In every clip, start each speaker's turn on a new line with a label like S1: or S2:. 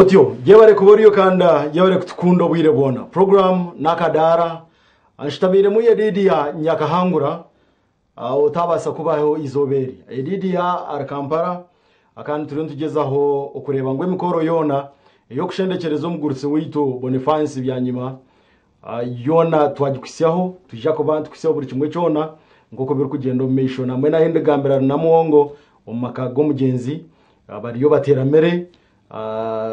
S1: Otyo, yebare kuba oriyo kanda yebare kutukunda obwire bwona. Program n'akadaara anshutamiiremu Yedidia Nyakahangura otabaasa kubaho eizooba eri. Yedidia ari Kampala kandi turiyo nitugyezaho okureeba ngu emikoro yoona ey'okushendekyereza omugurutsi waitu Boniface Byanyima yoona twagikuhitsyaho, twija kuba nitukuhitsyaho buri kimwe kyona nk'oku birikugyenda omu maisho. Nambwenu ahu ndigambira Namuwongo omu maka g'omugyenzi bariyo bateramire,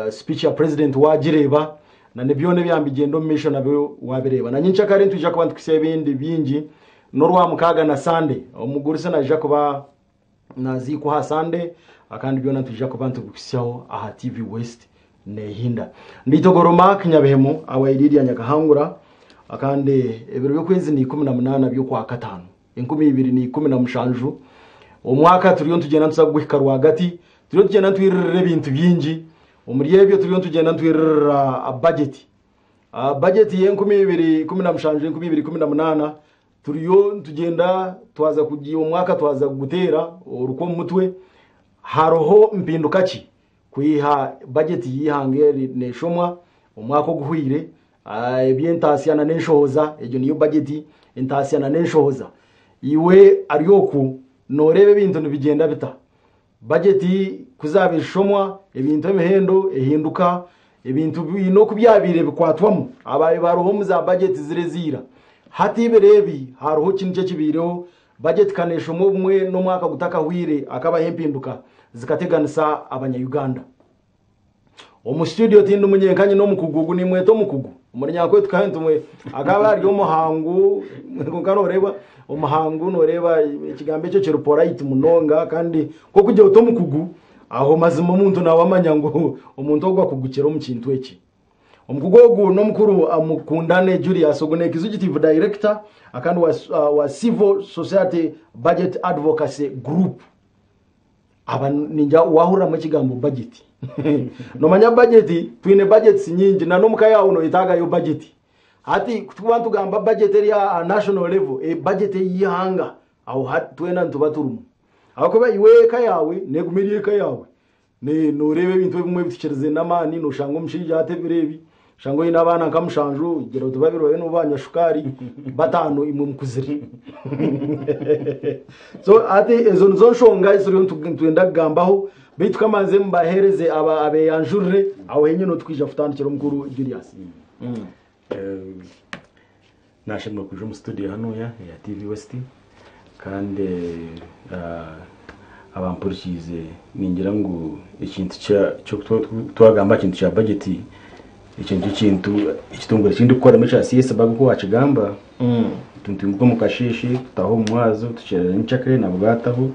S1: speech ya president waagireeba na byona ebyaba nibigyenda omu maisho nabyo waabireeba. Na nyenkyakare nitwija kuba nitukuhitsyaho ebindi bingi n'orwamukaaga na Sunday omugurusi naija kuba naziikwa aha Sunday kandi byona nitwija kuba nitubikuhitsyaho aha TV West nehinda. Nditogoro Mark Nyabihemu awa Iridia Nyakahangura kandi ebiro by'okwezi ni 18 by'okwakataano 2017 omwaka turiyo nitugyenda nituza kuguhika rwagati turiyo nitugyenda nitwiririra ebintu bingi omuri ebyo turiyo nitugyenda nitwiririra budget. Budget y'enkumi ibiri ikumi na mushanju enkumi ibiri ikumi na munaana Turiyo nitugyenda twaza kugi omwaka twaza kuguteera orukwa omu mutwe, hariho mpinduka ki kwiha bajeti y'eihanga eri neeshomwa omwaka oguhweire, eby'entaasya nana enshohoza egyo niyo bajeti entaasya nana enshohoza. Iwe ari oku nooreeba ebintu nibigyenda bita? Bajeti ku zaabaire zishomwa, ebintu emihendo ehinduka, ebintu biine oku byabaire bikwatwamu abaabaire bariho omu za bajeti ziri eza ira. Hati ebiro ebi hariho ki nikyo ekibaireho, bajeti ka neeshomwa obumwe n'omwaka gutakahweire hakabaho empinduka zikateganisa abanya-Uganda. Omu studio tindi munyenka nyine omukugu ogu nimweta omukugu omuri nyankole tukaba nitumwe akaba ari omuhangu kwonka noreeba omuhangu noreeba ekigambo ekyo kiri polite munonga kandi nk'okugira oti omukugu aho mazima omuntu nawe amanya ngu omuntu ogu akugukire omu kintu eki. Omukugu ogu n'omukuru Mukundane Julius ogu ni executive director kandi wa Civil Society Budget Advocacy Group. Aba ningira wahuriramu ekigambo budget nomanya budget twine budgets nyingi na n'omuka yaawe noyetaagayo budget hati kutukuba nitugamba budget eri aha national level e budget ey'eihanga aho hati twena nituba turimu ahabw'okuba iwe eka yaawe neguma eri eka yaawe noreeba ebintu ebimwe bitukirize n'amaani noshanga omushaija hati ebiro ebi Oshanga oine abaana nka mushanju, gira oti babiri babe nibo banywa shukaari, bataano imwe mukuzire. So hati ezo nizo nshonga ezi turiyo nitwenda kugambaho, beitu kamanze mbaheereze aba abeeyanjurire, aho henyine niho tukwija kutandikira omukuru Julius.
S2: Nashemererwa kwija omu studio hanuya eya TV West kandi abampurikiize ningira ngu ekintu twagamba aha kintu kya budget ekyo nikyo kintu ekitongore eki ndikukoramu ekya CS bag nkoku wakigamba nitwimuka omu kasheeshe tutaaha omu mwazo tukyerera nyenkyakare na bwataho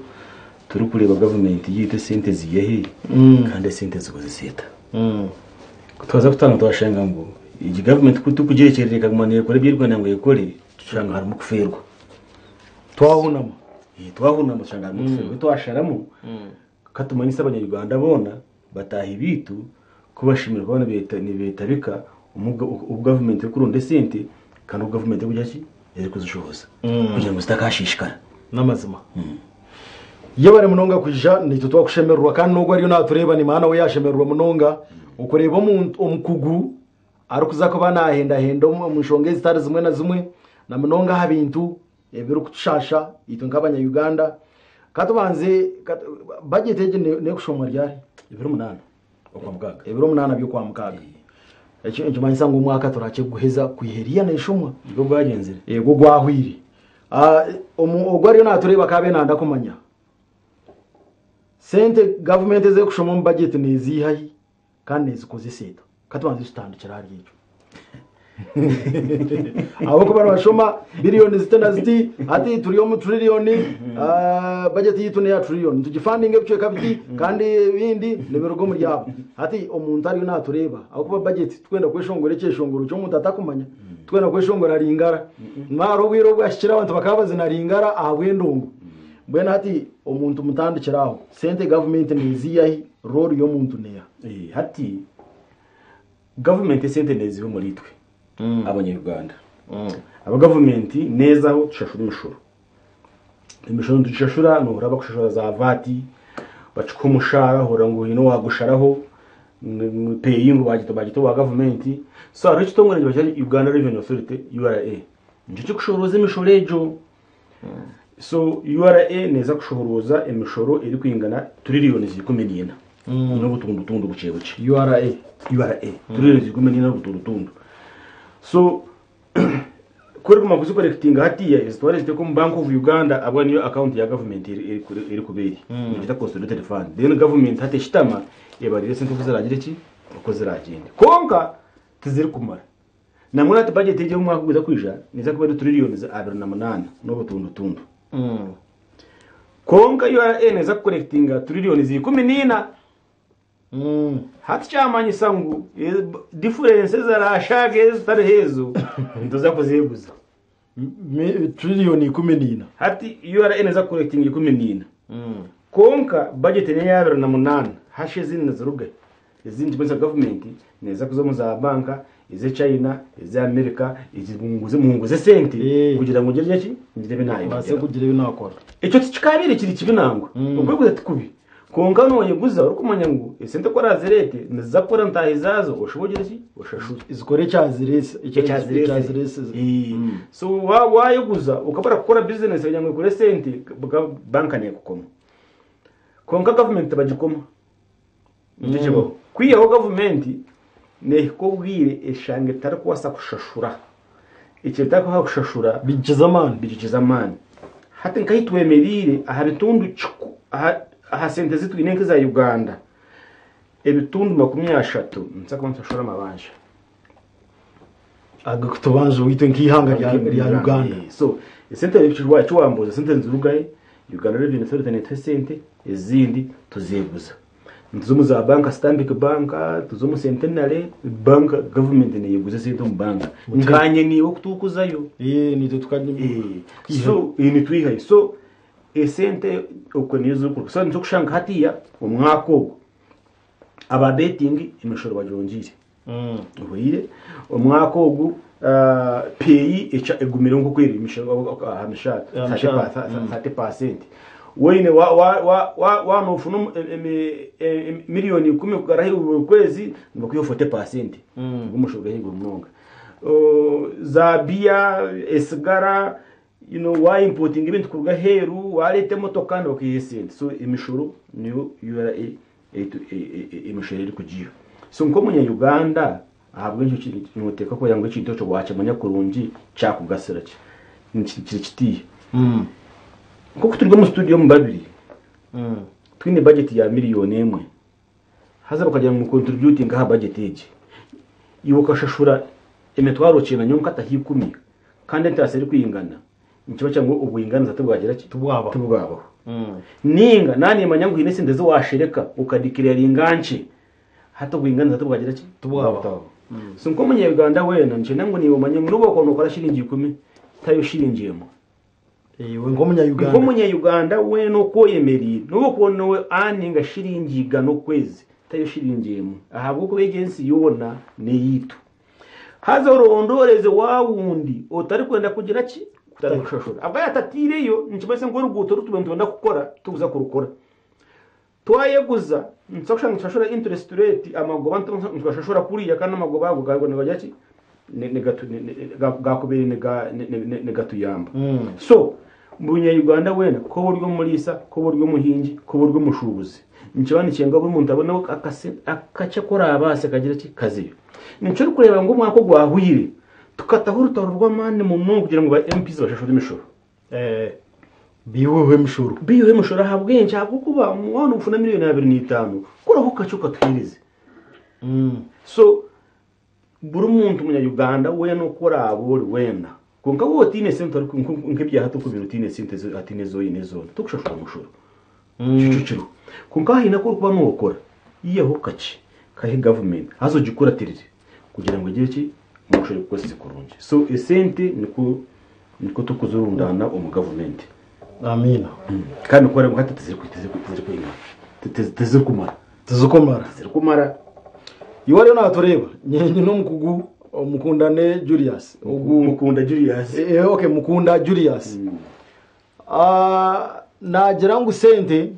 S2: turikureeba gavumenti yaitu esente ziiha hi kandi esente zikozesa eta. Ku twaza kutandika twashanga ngu egi gavumenti ku turikugirekyerera ekaguma neekora ebi erikwenda ngu ekore, tushanga harimu okufeerwa.
S1: Twahunama.
S2: Twahunama tushanga harimu okufeerwa. Twasharamu ka tumanyise abanya-Uganda boona bataahi baitu ku bashemereire kuba nibeetabika obu gavumenti erikuronda esente kandi obu gavumenti erikugira ki? Erikuzishohoza kugira ngu zitakashiishikara.
S1: N'amazima. Yebare munonga kwija naitwe twakushemererwa kandi n'ogwo ariyo natureeba nimanya nawe yashemererwa munonga okureeba omuntu omukugu arikuza kuba nahendahenda omu nshonga ezitari zimwe na zimwe na munonga aha bintu ebirikutushaasha itwe nk'abanya Uganda. Katubanze budget egi nekushomwa ryari?
S2: Ebiro munaana okwamukaaga.
S1: Ebiro munaana by'okwamukaaga. Ekyo nikimanyisa ngu omwaka turakye kuguheza kwiha eriya neshomwa.
S2: Nigwo gwagyenzire.
S1: Yego gwahwire. Ogwo ariyo natureeba akaba abe nayenda kumanya sente gavumenti ezerikushoma omu budget neziiha hi kandi nezikozesa eta? Katubanze tutandikire ahari ekyo. Ahabw'okuba nibashoma biliyoni ziti na ziti, hati turi omu tiririyoni, budget yaitu neya tiririyoni, nitugifandinga ebicweka biti kandi ebindi nibiruga omuri abo. Hati omuntu ariyo natureeba ahabw'okuba budget titukwenda kweshongora ekyeshongoro ky'omuntu atakumanya. Twena kweshongora ringara. Hariho obwire obwahikire abantu bakaba bazina ringara ahabw'endongo. Mbwenu hati omuntu mutandikire aho. Sente gavumenti neziiha hi? Roolu y'omuntu neeha?
S2: Hati gavumenti esente neziiha omuri itwe abanya-Uganda. Aba gavumenti neezaho tushashura emishoro. Emishoro nitugishashura nohurira bakushashura za VAT, bakikuha omushaara ohurira ngu haine owagusharaho. PAYE ngu bagita bagita owa gavumenti. So hariho ekitongore nibakyeta Uganda Revenue Authority, URA. Nikyo kirikushorooza emishoro egyo. So URA neeza kushohorooza emishoro erikwingana tiririyoni 14 n'obutundutundu bukye bukye.
S1: URA.
S2: URA tiririyoni 14 n'obutundutundu. So ku erikumara kuzikorekitinga hatiiya ezitware eziteeke omu Bank of Uganda ahabw'okuba niyo akawunti ya gavumenti erikuba eri. Nibagyeta consolidated fund. Then gavumenti hati eshutama ebarire esente oku ziraagire ki? Oku ziraagyende. Kwonka tizirikumara. Nangwa hati bajeti egi ey'omwaka ogurikuza kwija neeza kuba eri tiririyoni 28 n'obutundutundu. Kwonka URA neeza kukorekitinga tiririyoni 14. Hati kyamanyisa ngu diferensi eziraashaaga ezitariho ezo nituza kuzeeguza.
S1: Tiririyoni 14.
S2: Hati URA neeza kukorekitinga 14. Kwonka bajeti n'eya 28 hashi ezindi niziruga. Ezindi nikimanyisa gavumenti neeza kuza omu za banka eze China, eze America, munguze esente kugira ngu ngire ki? Ngire ebi
S1: Mbaase
S2: naayongyera.
S1: kugira ebi naakora.
S2: Ekyo tikikaabaire kiri kibi nangwa. Okweguza ti kubi. Kwonka nooyeguza orikumanya ngu esente ku oraazireete niziza kukora ntaahi zaazo oshube ogire ki? Oshashure.
S1: Zikore ekyazireese.
S2: Ekyazireesire. So waayeguza okabura kukora bizinesi kugira ngu ekore esente, banka neekukoma. Kwonka gavumenti tibagikoma. Nikyo kibaho. Kwihaho gavumenti neehika obwire eshanga etarikubaasa kushashura. Ekyo etarikubaasa kushashura
S1: Bigikiza amaani.
S2: Bigikiza amaani. Hati nk'ahu twemereire aha bitundu aha sente ezi twine nk'eza Uganda, ebitundu 30 nituza kuba nitushashura amabanja.
S1: Ag'okutubanja itwe nk'eihanga rya Uganda.
S2: So esente eki wambuuza esente niziruga hi? Uganda Revenue Authority neetuha esente ezindi tuzeeguza. Nituza omu za banka Stanbic Bank, tuza omu Centenary banka gavumenti neeyeguza esente omu banka. Nkaanye niiwe oku turikuzayo.
S1: Naitwe
S2: So nitwihayo. So esente okwo niyo zirikuruga. So nikyo orikushanga nka hatiiya omwaka ogu aba betting emishoro bagyongyeire. Ohuriire? Omwaka ogu PAYE egumireho nk'oku eri aha mishaara 30%. Waine waaba noofuna miriyoni 10 kugara ahaiguru buri kwezi nibakwihaho 40%. Ogwo omushoro guri ahaiguru munonga. Za biya, esigara, you know, waimpotinga ebintu kuruga aheeru, wareeta emotoka nibakwihaho esente. So emishoro niyo URA emishoro erikugiiha. So nk'omunya-Uganda ahabw'enki nooteekwa kureeba ngu ekintu ekyo waakimanya kurungi kyakugasira ki? Kiri kitiiha. Nk'oku turi omu studio omu babiri, twine budget ya miriyoni emwe, haza bakagira ngu contributinge aha budget egi, iwe okashashura emitwaro 9 nyowe nkataho 10 kandi entaasa erikwingana, nikiba kya ngu obwinganiza tibwagira ki?
S1: Tibwabaho.
S2: Tibwabaho. Ninga naanimanya ngu haine esente ezi waashereka okadeclaringa nkye, hati obwinganiza tibwagira ki?
S1: Tibwabaho.
S2: So nk'omunya-Uganda weena nikyenda ngu niiwe omanye ngu n'obu wakuba nookora shiringi 10, tayo shiringi emwe.
S1: Iwe nk'omunya-Uganda.
S2: Nk'omunya-Uganda weena oku oyemereire, n'obu okuba noowe aninga shiringi 100 okwezi, tayo shiringi emwe. Ahabw'okuba egi ensi yoona n'eyaitu. Haza orondooreze waawundi otarikwenda kugira ki? Kutarikushashura. Ahabw'okuba yaatataireyo nikimanyisa ngu oruguuto oru tubaire nitwenda kukora titukuza kurukora. Twayeguza nituza kushanga nitushashura interest rate amagoba nitugashashura kuriya kandi amagoba ago gaakubaire nigagira ki? Gaakubaire nigatuyamba. So munya-Uganda weena kooba ori omuriisa, kooba ori omuhingi, kooba ori omushuubuzi, nikiba nikyenga buri muntu abone akakye aku oraabaase kagire ki? Kazeyo. Nikyo orikureeba ngu omwaka ogwahweire tukataho orutaro rw'amaani munonga kugira ngu ba MPs bashashure emishoro.
S1: Biihweho emishoro.
S2: Biihweho emishoro ahabw'enki? Ahabw'okuba waaba noofuna miriyoni 25, koraho kakye okatuheereze. So buri muntu munya-Uganda weena oku oraabe ori weena, kwonka waaba otaine sente nk'ebya hati oku biri otaine sente hataine ezi oine zoona, torikushashura mushoro. Ekyo kiriho. Kwonka haine aku orikuba nookora, ihaho kakye kahe gavumenti haza ogikuratirire kugira ngu egire ki? Omushoro egukozese kurungi. So esente nikwo nikwo turikuzirundaana omu gavumenti.
S1: Amiina.
S2: Kandi ku orikureeba hati tizirikwingana, tizirikumara.
S1: Tizirikumara.
S2: Tizirikumara.
S1: Iwe ariyo naatureeba, nyine omukugu Omukundane Julius.
S2: Ogu Mukunda Julius.
S1: Okay, Mukunda Julius. Naagira ngu sente.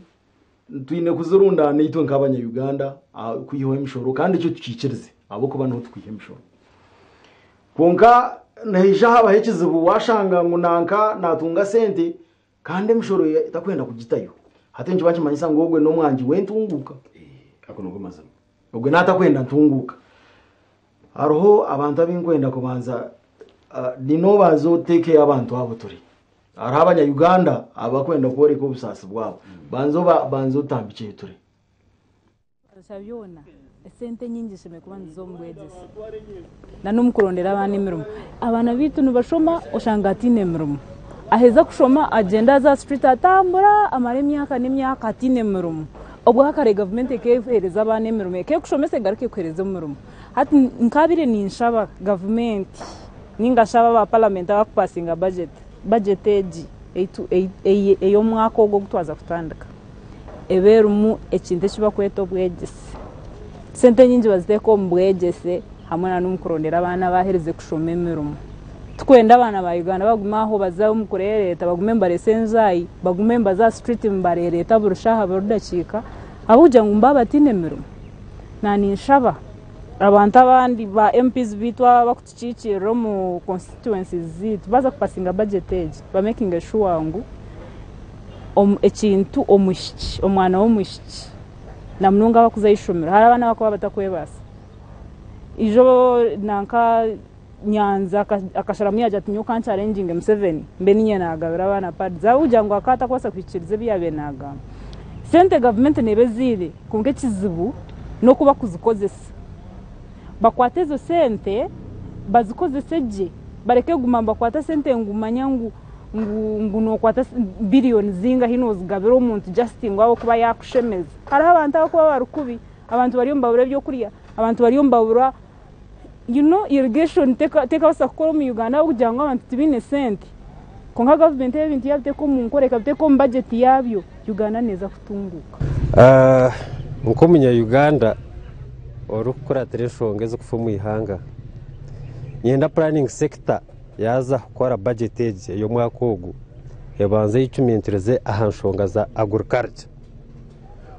S1: Twine kuzirundaana itwe nk'abanya-Uganda kwihaho emishoro kandi ekyo tukiikirize ahabw'okuba niho tukwiha emishoro. Kwonka nihaija habaho ekizibu waashanga ngu nanka naatunga sente kandi emishoro takwenda kugitayo. Hati nikiba nikimanyisa ngu ogwe n'omwangi w'entunguuka.
S2: Ago nigo mazima.
S1: Ogwe naatakwenda ntunguuka. Hariho abantu abu nkwenda kubanza niine obanze oteekeyo abantu abo turi. Hariho abanya Uganda abakwenda kworeka obusaasi bwabo. Banza oba banza otambikye ture.
S3: Ekya byona, esente enyingi zishemereire kuba niziza omu bwegyese n'omu kurondera abaana emirimo. Abaana baitu nibashoma oshanga hataine mirimo. Aheza kushoma agyenda aza aha street atambura amara emyaka n'emyaka hataine mirimo. Obwakare gavumenti ekeehereza abaana emirimo, ekekushomesa egaruke ekuhereze omurimo. Hati nkabaire ninshaba gavumenti ninga shi aba aba paramenti abakupasinga bajeti, Bajeti egi ey'omwaka ogu ogu twaza kutandika ebe erimu ekintu eki barikweta obwegyese. Sente nyingi baziteeke omu bwegyese hamwe n'omu kurondera abaana abaherize kushoma emirimo. Turikwenda abaana ba Uganda bagume aho baze omu kureereeta bagume nibareesa enjaayi, bagume nibaza aha situriti nibareereeta buri shaaha buri dakiika ahabw'okugira ngu nibaba bataine mirimo. Naninshaba abantu abandi ba MPs baitu abakutukiikirira omu constituencies zaitu baaza kupasinga budget egi bamekinge sure ngu ekintu omwishiki, omwana w'omwishiki na munonga abakuza aha ishomero hariho abaana abakuba batakwebaasa. Ijo nanka Nyanzi akasharamu yaagira ati nyowe kankyarenginge Museveni mbe niinye naagabira abaana pads ahabw'okugira ngu akaba atakubaasa kuhikiiriza ebi yaabaire naagamba. Sente gavumenti neeba eziine kwonka ekizibu n'oku bakuzikozesa. Bakwate ezo sente bazikozese gye bareke kuguma nibakwata sente ngu manya ngu ngu nookwata biriyoni zingahi noozigabira omuntu just ngu ahabw'okuba yaakushemeza. Hariho abantu abarikuba bari kubi, abantu bariyo nibabura ebyokurya, abantu bariyo nibabura you know irrigation tekabaasa kukora omu Uganda ahabw'okugira ngu abantu tibaine sente. Kwonka gavumenti ebintu yaabiteeka omu nkora ekabiteeka omu bajeti yaabyo, Uganda neeza kutunguuka.
S4: Nk'omunya Uganda orikukuratira enshonga ezirikufa omu ihanga, niinyenda puraningi sekita yaaza kukora bajeti egi ey'omwaka ogu ebanze eyecumitirize aha nshonga za agurikarica.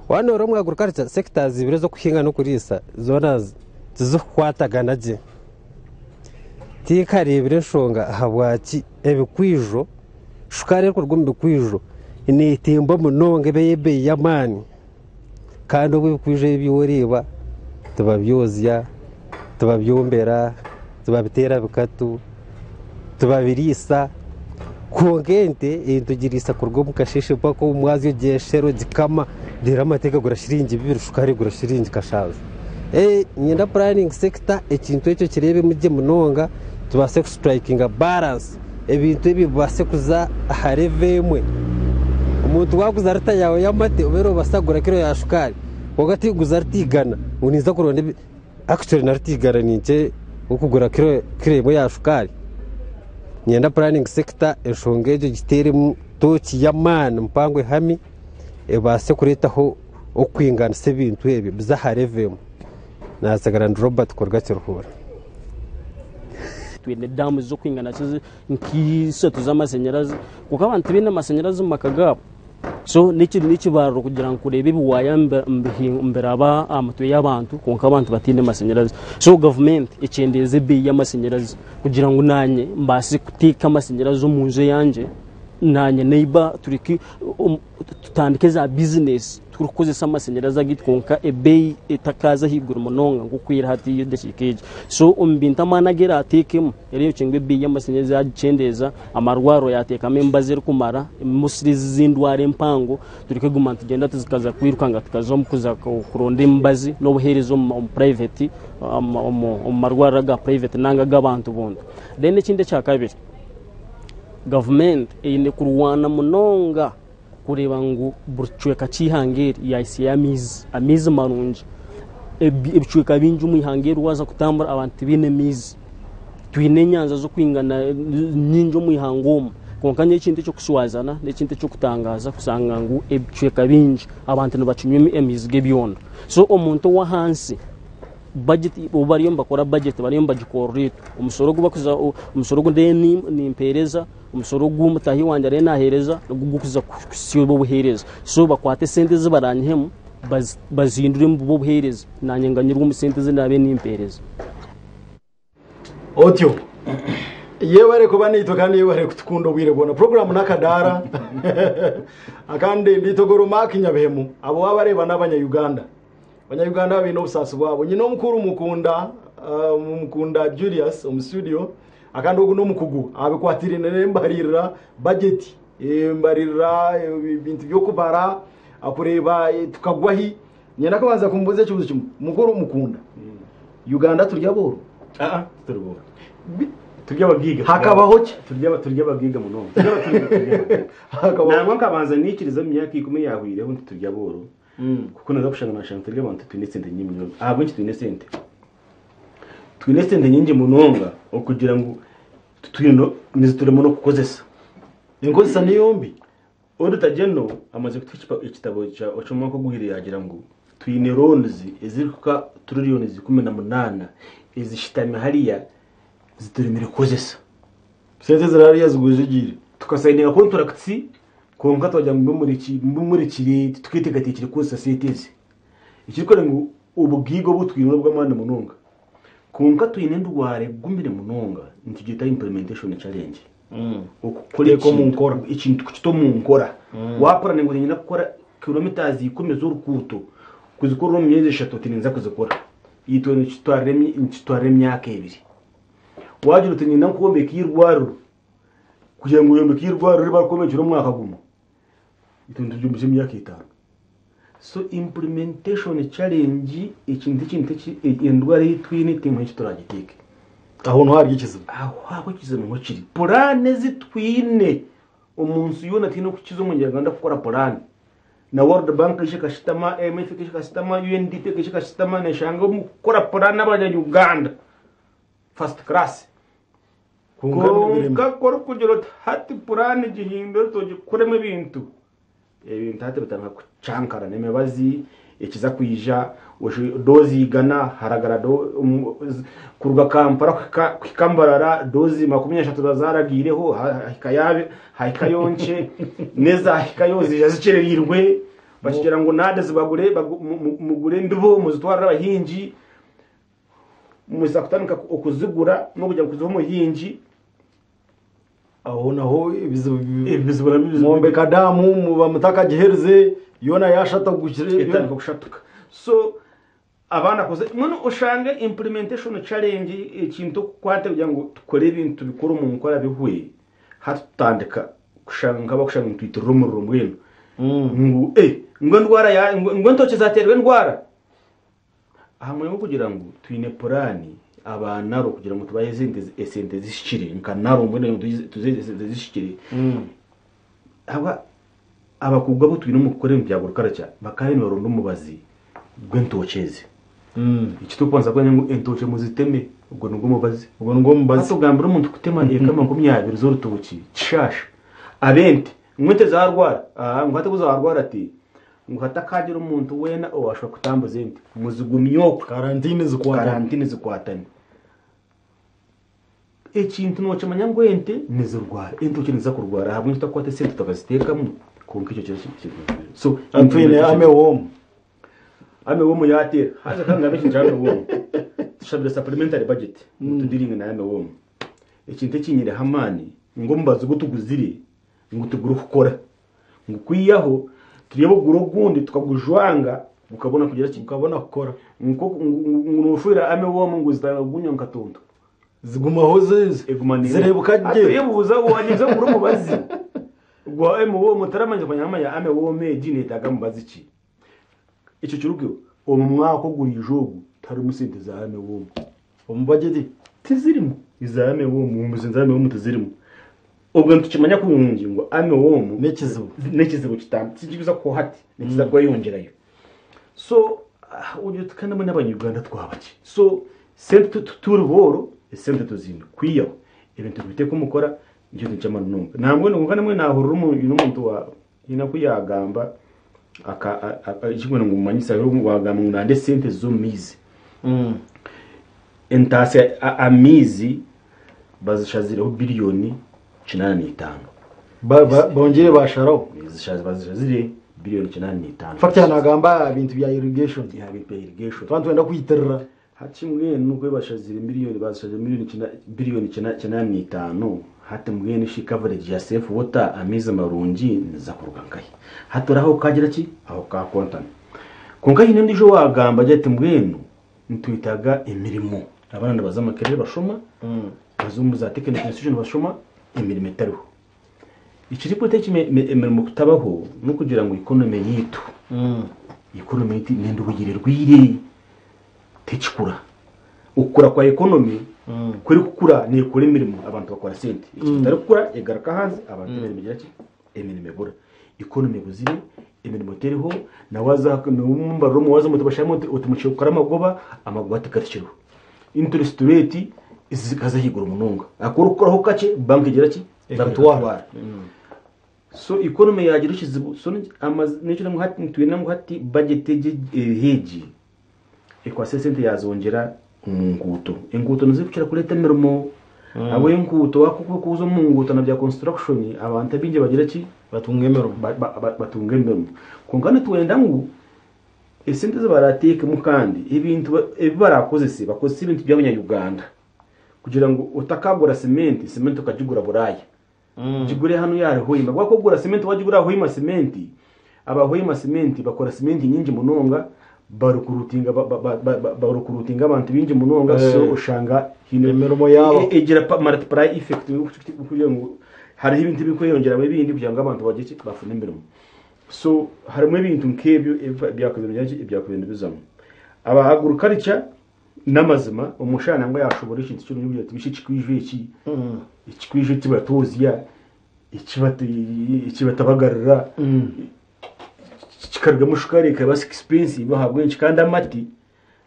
S4: Waaba noreeba omu agurikarica sekita ibiri ez'okuhinga n'okuriisa zoona tizikukwatagana gye. Tinkareebire enshonga ahabwaki ebikwijo, shukaari erikuruga omu bikwijo neetemba munonga eba ey'ebeeyi y'amaani kandi obu ebikwijo ebi oreeba tibabyozya, tibabyombera, tibabiteera bikatu, tibabiriisa kwonka ente nitugiriisa kuruga omu kasheeshe mpaka omu mwazyo ogyeshera ogikama reero amate gagura shiringi bibiri shukaari egura shiringi kashanju. Niinyenda puraningi sekita ekintu ekyo kireebemu gye munonga tubaase kusiturayikinga baransi ebintu ebi bibaase kuza aha revo emwe. Omuntu waaguza rita yaawe y'amate obe noobaasa kugura kiro ya shukaari kwonka tikuguza rita igana ngu ninza kuronda Actually na Rutigara ninkye okugura kiro emwe ya shukaari. Niinyenda planning sector enshonga egyo egiteeremu tooki y'amaani mpango ehami ebaase kureetaho okwinganisa ebintu ebyo bize aha level emwe. Naatsigara ndi Robert kuruga Kiruhura.
S5: Twine daamu z'okwingana nk'ishatu z'amashanyarazi kwonka abantu tibaine mashanyarazi omu maka gaabo. So n'ekibariro kugira ngu kureeba ebiwaaya nibiraba aha mitwe y'abantu kwonka abantu bataine mashanyarazi. So gavumenti ekyendeeze ebeeyi y'amashanyarazi kugira ngu naanye mbaase kuteeka amashanyarazi omu nju eyangye, naanye neiba tureke tutandike za bizinesi turikukozesa amashanyarazi agaitu kwonka ebeeyi etakaaza ahaiguru munonga nk'oku eri hati edakiika egi. So omu bintu amaani agu eraateekemu Ereebekye ngu ebeeyi y'amashanyarazi yaagikyendeeza, amarwariro yaateekamu emibazi erikumara, mostly ezi endwara empango tureke kuguma nitugyenda tukaza kwirukanga tukaza omu kuza kuronda emibazi n'obuheereza omu private omu marwariro aga private nanga ag'abantu buntu. Then ekindi ekyakabiri, gavumenti eine kurwana munonga kureeba ngu buri kicweka ky'eihanga eri yaahitsyayo amaizi, amaizi marungi. Ebicweka bingi omu ihanga eri waaza kutambura abantu tibaine maizi. Twine enyanja z'okwingana nyingi omu ihanga omu, kwonka n'ekintu eky'okushwazana, n'ekintu eky'okutangaaza kushanga ngu ebicweka bingi abantu nibakinywa amaizi g'ebyondo. So omuntu ow'ahansi. Budget obu bariyo nibakora budget bariyo nibagikorera itwe. Omusoro ogu bakuza omusoro ogu ndiyo nimpeereza, omusoro ogu mutaahi wangye ariyo naaheereza nigwo gurikuza kuhitsya obu obuheereza. So bakwate esente ezi baranyihemu bazihindure omu bw'obuheereza naanye nganyirwe omu sente ezi ndaabe nimpeereza.
S1: Otyo. Yebare kuba naitwe kandi yebare kutukunda obwire bwona. Program n'akadaara akandi nditogoro Mark Nyabihemu abo wabareeba n'abanya Uganda. Abanya Uganda baine obusaasi bwabo. Nyine omukuru mukunda uh, mukunda Julius omu studio akandi ogu n'omukugu abikwatiraine n'embaririra budget embaririra ebintu by'okubara akureeba tukagwahi Nyenda kubanza kumubuuza ekibuuzo kimwe. Mukuru mukunda, Uganda turi abooro?
S2: Aa, tituri booro. Turi abagaiga.
S1: Hakabaho ki?
S2: Turi aba- turi abagaiga munonga. Turi aba- turi- turi abagaiga.
S1: Hakabaho
S2: Nangwa nkabanza niikiriza omu myaka ikumi eyahweireho nti turi abooro.
S1: Mm.
S2: Kuko naza kushanga nashanga turi abantu twine esente nyingi munonga. Ahabw'enki twine esente? Twine esente nyingi munonga okugira ngu titwine no- niziturema n'okukozesa.
S1: Enkozesa niyo mbi.
S2: Auditor General amaze kutuha ekitabo eky'omwaka oguhweire yaagira ngu twine loans ezirikuhika trillions 18 ezishutami hariya zituremire kukozesa.
S1: Sente eziri hariya zigwijegiire.
S2: Tukasayininga contracts kwonka twagira ngu mumurekire tituketeekateekire kukozesa sente ezi. Ekirikworeka ngu obugaiga obu twine n'obw'amaani munonga. Kwonka twine endwara egumire munonga nitugyeta implementation challenge. Okukora
S1: Kuteeka omu
S2: ekintu
S1: nkora.
S2: ekintu kukita omu nkora. Waapurana ngu niinyenda kukora kilometres ikumi z'oruguuto kuzikora omu myezi eshatu oti ninza kuzikora. Itwe nikitutwarira emi- nikitutwarira emyaka ebiri. Waagira oti niinyenda kwombeka eirwariro, kugira ngu oyombeke eirwariro eri barikwombekera omwaka gumwe, itwe nituryombekya emyaka etaano. So implementation challenge ekintu ekintu eki endwara ei twine tihaine eki turagiteeke.
S1: Aho niho hari ekizibu.
S2: Aho aho ekizibu niho kiri. Puraani ezi twine omu nsi yoona tihaine orikukiza omunyarwanda kukora puraani. Na World Bank eija ekashutama, IMF eija ekashutama, UNDP eija ekashutama neshanga omu kukora puraani abanya Uganda first class.
S1: Kwonka nibirema.
S2: Kwonka ku orikugira oti hati puraani gihindure tugikoremu ebintu, Ebintu hati bitandika kucankarana, emibazi ekiza kwija, doozi igana haragara kuruga Kampala kuhika Mbarara doozi 30 ziba zaragiireho, hahikayo nkye, n'ezahikayo ziija zikyerereirwe, bakigira ngu nadi zibagure mugure embibo muzitwarire abahingi, muza kutandika okuzigura n'okugira ngu kuziha omuhingi.
S1: Aho naho ebizibu
S2: Ebizibu nabyo bizibu.
S1: mwombeka daamu muba mutakagiherize yoona yashatagukire
S2: etandika kushatuka so abaana kuze mbwenu oshange implementation challenge ekintu okukwata kugira ngu tukore ebintu tubikore omu nkora bihwe hati tutandika kushanga nk'abakushanga nitwitirira omuriro mbwenu ngu eh ngu endwara ya ngu entookye zateerwa endwara Aha mwanya gw'okugira ngu twine puraani aba NARO kugira ngu tubahe esente zihikire nka NARO mbwenu tuzihe esente zihikire, aba abakugu abu twine omu kukora ebintu bya agriculture bakaba nibaronda omubazi gw'entookye ezi. Eki turikubanza kukora ni ngu entookye muziteme ogwo nigwo mubazi.
S1: Ogwo nigwo mubazi.
S2: Hati ogambire omuntu kutema eka 20 z'orutookye kishasha, ab'ente ngu ente zaarwara, ngu hati obu zaarwara ati Ngu hatakaagira omuntu weena owaashwa kutambuza ente, muzigumye okwe.
S1: Karantini zikwatane.
S2: Karantini zikwatane. Ekintu nookimanya ngu ente nizirwara, entookye niziza kurwara ahabw'enki tutakukwata esente tukaziteekamu? Kwonka ekyo kiro kiri. So
S1: Twine ame womu.
S2: Ame womu yaateera. Haza ka ngambe ekintu kya ame womu. Tushabire supplementary budget ngu tudiringe na ame womu. Ekintu ekinyireho amaani ngu omubazi ogu tuguzire ngu tigurikukora. Ngu kwihaho turi ab'okugura ogundi tukagujwanga gukabona kugira ki?
S1: Gukabona kukora.
S2: Ngu nofuhira ame womu ngu zitandika kugunywa nka tonto.
S1: Zigumaho zireebuka gye.
S2: Oyebuuza wagyeza kugura omubazi gwa ame womu otaramanya kumanya ame womu egi neetaaga mubazi ki? Ekyo kirugeho omu mwaka oguriija ogu tiharimu sente za ame womu.
S1: Omu bajeti?
S2: Tizirimu. Eza ame womu, eza ame womu tizirimu. Obwo nitukimanya kurungi ngu ame womu
S1: N'ekizibu.
S2: N'ekizibu tikikuza kuhwaho hati, nikiza kweyongyerayo. So ogira oti kandi mbwenu abanya-Uganda twaba ki? So sente turi booro, esente tuziine. Kwihaho ebintu tubiteeke omu kukora nikyo kintu ky'amaani munonga. Nambwenu kwonka nambwenu naahurira omuntu wa haine oku yaagamba eka ngu mumanyise waagamba ngu nanda esente z'omu maizi. Entaasya amaizi bazishazireho biliyoni 85.
S1: Bongire basharaho.
S2: Bazishazire biliyoni 85.
S1: Fact nagamba ebintu bya irrigation.
S2: Ya, bintu bya irrigation.
S1: Tuba nitwenda kwitirira.
S2: Hati mbwenu nuko bashazire miliyoni, bazishazire miliyoni biliyoni 85. Hati mbwenu shi coverage ya safe water, amaizi marungi, niza kuruga nkahi? Hati oraho kagira ki aho kakontana. Konka hine ndijo wagamba agira ati mbwenu nitwitaga emirimo, abaana nibaza Makerere bashoma, baza omu za technical institution bashoma, emirimo etariho. Ekirikureeta eki emirimo kutabaho n'okugira ngu economy yiitu, economy yiitu nendubugire rwire tekikura. Okukura kwa economy kuri kukura nekora emirimo, abantu bakora sente. Eki kitari kukura egaruka ahansi, abantu emirimo egira ki, emirimo ebura. Economy ebuzire, emirimo teriho. Nawaza nomumbariro muwaza muti bashiramu oti mukire kukora amagoba, amagoba tigarikiriho. Interest rate zikaza ahaiguru munonga, akora okukoraho kakye, banka egira ki, banka
S1: Ekatwara.
S2: Ekatwara. So economy yagira ekizibu. So nekyo ngu hati nitwenda ngu hati budget egi eriho egi ekwase esente yazongyera omu nguuto. Enguuto nizo zirikukira kureeta emirimo. Ahabw'enguuto wakuza omu nguuto na bya construction, abantu abaingi bagira ki,
S1: batunga emirimo.
S2: Batunga emirimo. Kwonka nitwenda ngu esente ezi barateekemu kandi ebintu ebi barakozese, bakozese ebintu by'abanya-Uganda, kugira ngu otakagura simenti, simenti okagigura Buraaya, gigure hanu yari Hoima. Bwakugura simenti wagigura Hoima, simenti aba Hoima simenti bakora simenti nyingi munonga, barukurutinga barukurutinga abantu bingi munonga. So oshanga hine
S1: Emirimo yabo.
S2: Egira multiply effect, kugira ngu hariho ebintu ebirikweyongyeramu ebindi kugira ngu abantu bagire ki, bafune emirimo. So harimu ebintu nk'ebyo ebyakubire ebyakubire nibizamu aba agriculture. N'amazima omushana nangwa yashobora ekintu kino kugira ati bishi ekikwijo eki, ekikwijo ekibatozya, ekibatabagarira, kikarugamu shukari ekaba expensive. Ahabw'enki? Kandi amati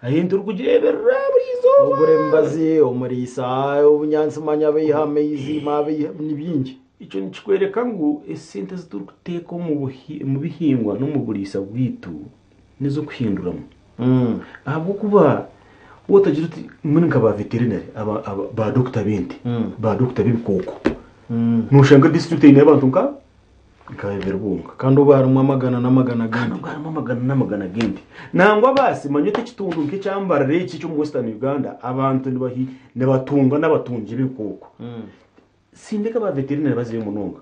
S2: ahintu orikugireberera buri izooba.
S1: Ogura emibazi, omuriisa, obunyansi, manya beiha amaizi mabeiha, ni bingi.
S2: Ekyo nikikwereka ngu esente ziturikuteeka omu bihingwa n'omu buriisa bwitu nizokuhinduramu, ahabwokuba wotagira uti mbwenu nka ba veterinary, ba doctor b'ente, ba doctor b'ebikooko, noshanga district eine abantu nka 2 bonka.
S1: Kandi ubu harimu amagana n'amagana
S2: kandi
S1: g'ente.
S2: Ubwo harimu amagana n'amagana g'ente. Nangwa basi manya oti ekitundu nk'ekyambarira eki ky'omu Western Uganda, abantu nibatunga n'abatungi b'ebikooko, sindeka ba veterinary bazibe munonga,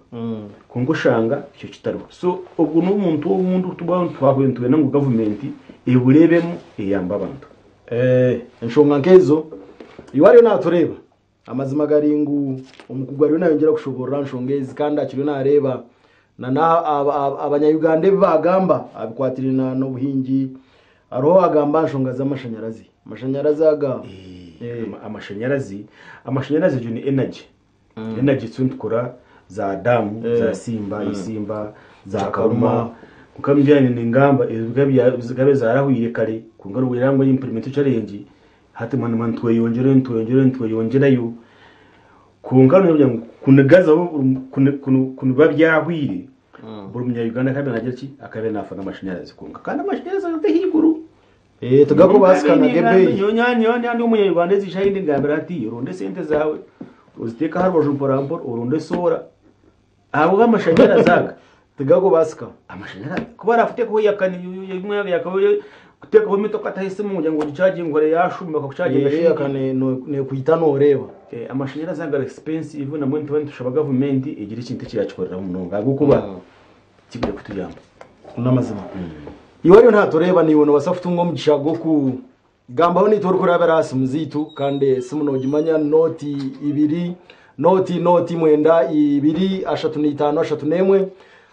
S2: konka oshanga ekyo kitariho. So obwo n'omuntu obundi tuba twahuye nitwenda ngu gavumenti ebureebemu eyambe abantu.
S1: Enshonga nk'ezo iwe ariyo natureeba, amazima gari ngu omukugu ariyo nayongera kushoborora nshonga ezi, kandi akiriyo nareeba na abanyayuganda ebi bagamba abikwatirina n'obuhingi. Hariho agamba nshonga z'amashanyarazi, amashanyarazi aga.
S2: Amashanyarazi egyo ni energy. Energy twe nitukora za damu, za Simba, Isimba, za
S1: Karuma.
S2: Karuma. Kuka mbyanye ningamba zikabe zarahwire kare, konka rwera ngo implement challenge. Hati mwana mwana tweyongere, tweyongere, tweyongerayo, konka nibyo ngo kunigaza kunuba byahwire, buri munya-Uganda akabe nagira ki, akabe nafana amashanyarazi. Konka kandi amashanyarazi ari higuru.
S1: Tugakubasikanaga ebeeyi.
S2: Nyanya omunyarwanda ezisha hindi ngambira ati urunde sente zawe uziteka aha rubaju mpora mpora, urunde sora ahabwo amashanyarazi aga.
S1: Tugakubasika.
S2: Amashanyarazi kuba arafite kuba yakani kutekaho emitoka atahise mu kugira ngo gicaginge yashuma bakakucaginga.
S1: Yakane nekwita noreeba.
S2: Amashanyarazi aga ari expensive, namwe nituba nitushaba gavumenti egira ekintu ekiyakikorera munonga ahabwokuba kigire kutuyamba.
S1: N'amazima iwe ariyo ntatureba, niwe nobasa kutunga omugisha gwokugambaho nitwe orikurabira aha simu ziitu. Kandi esimu nogimanya, 0 2 0 0 9 2 3 5 3 1.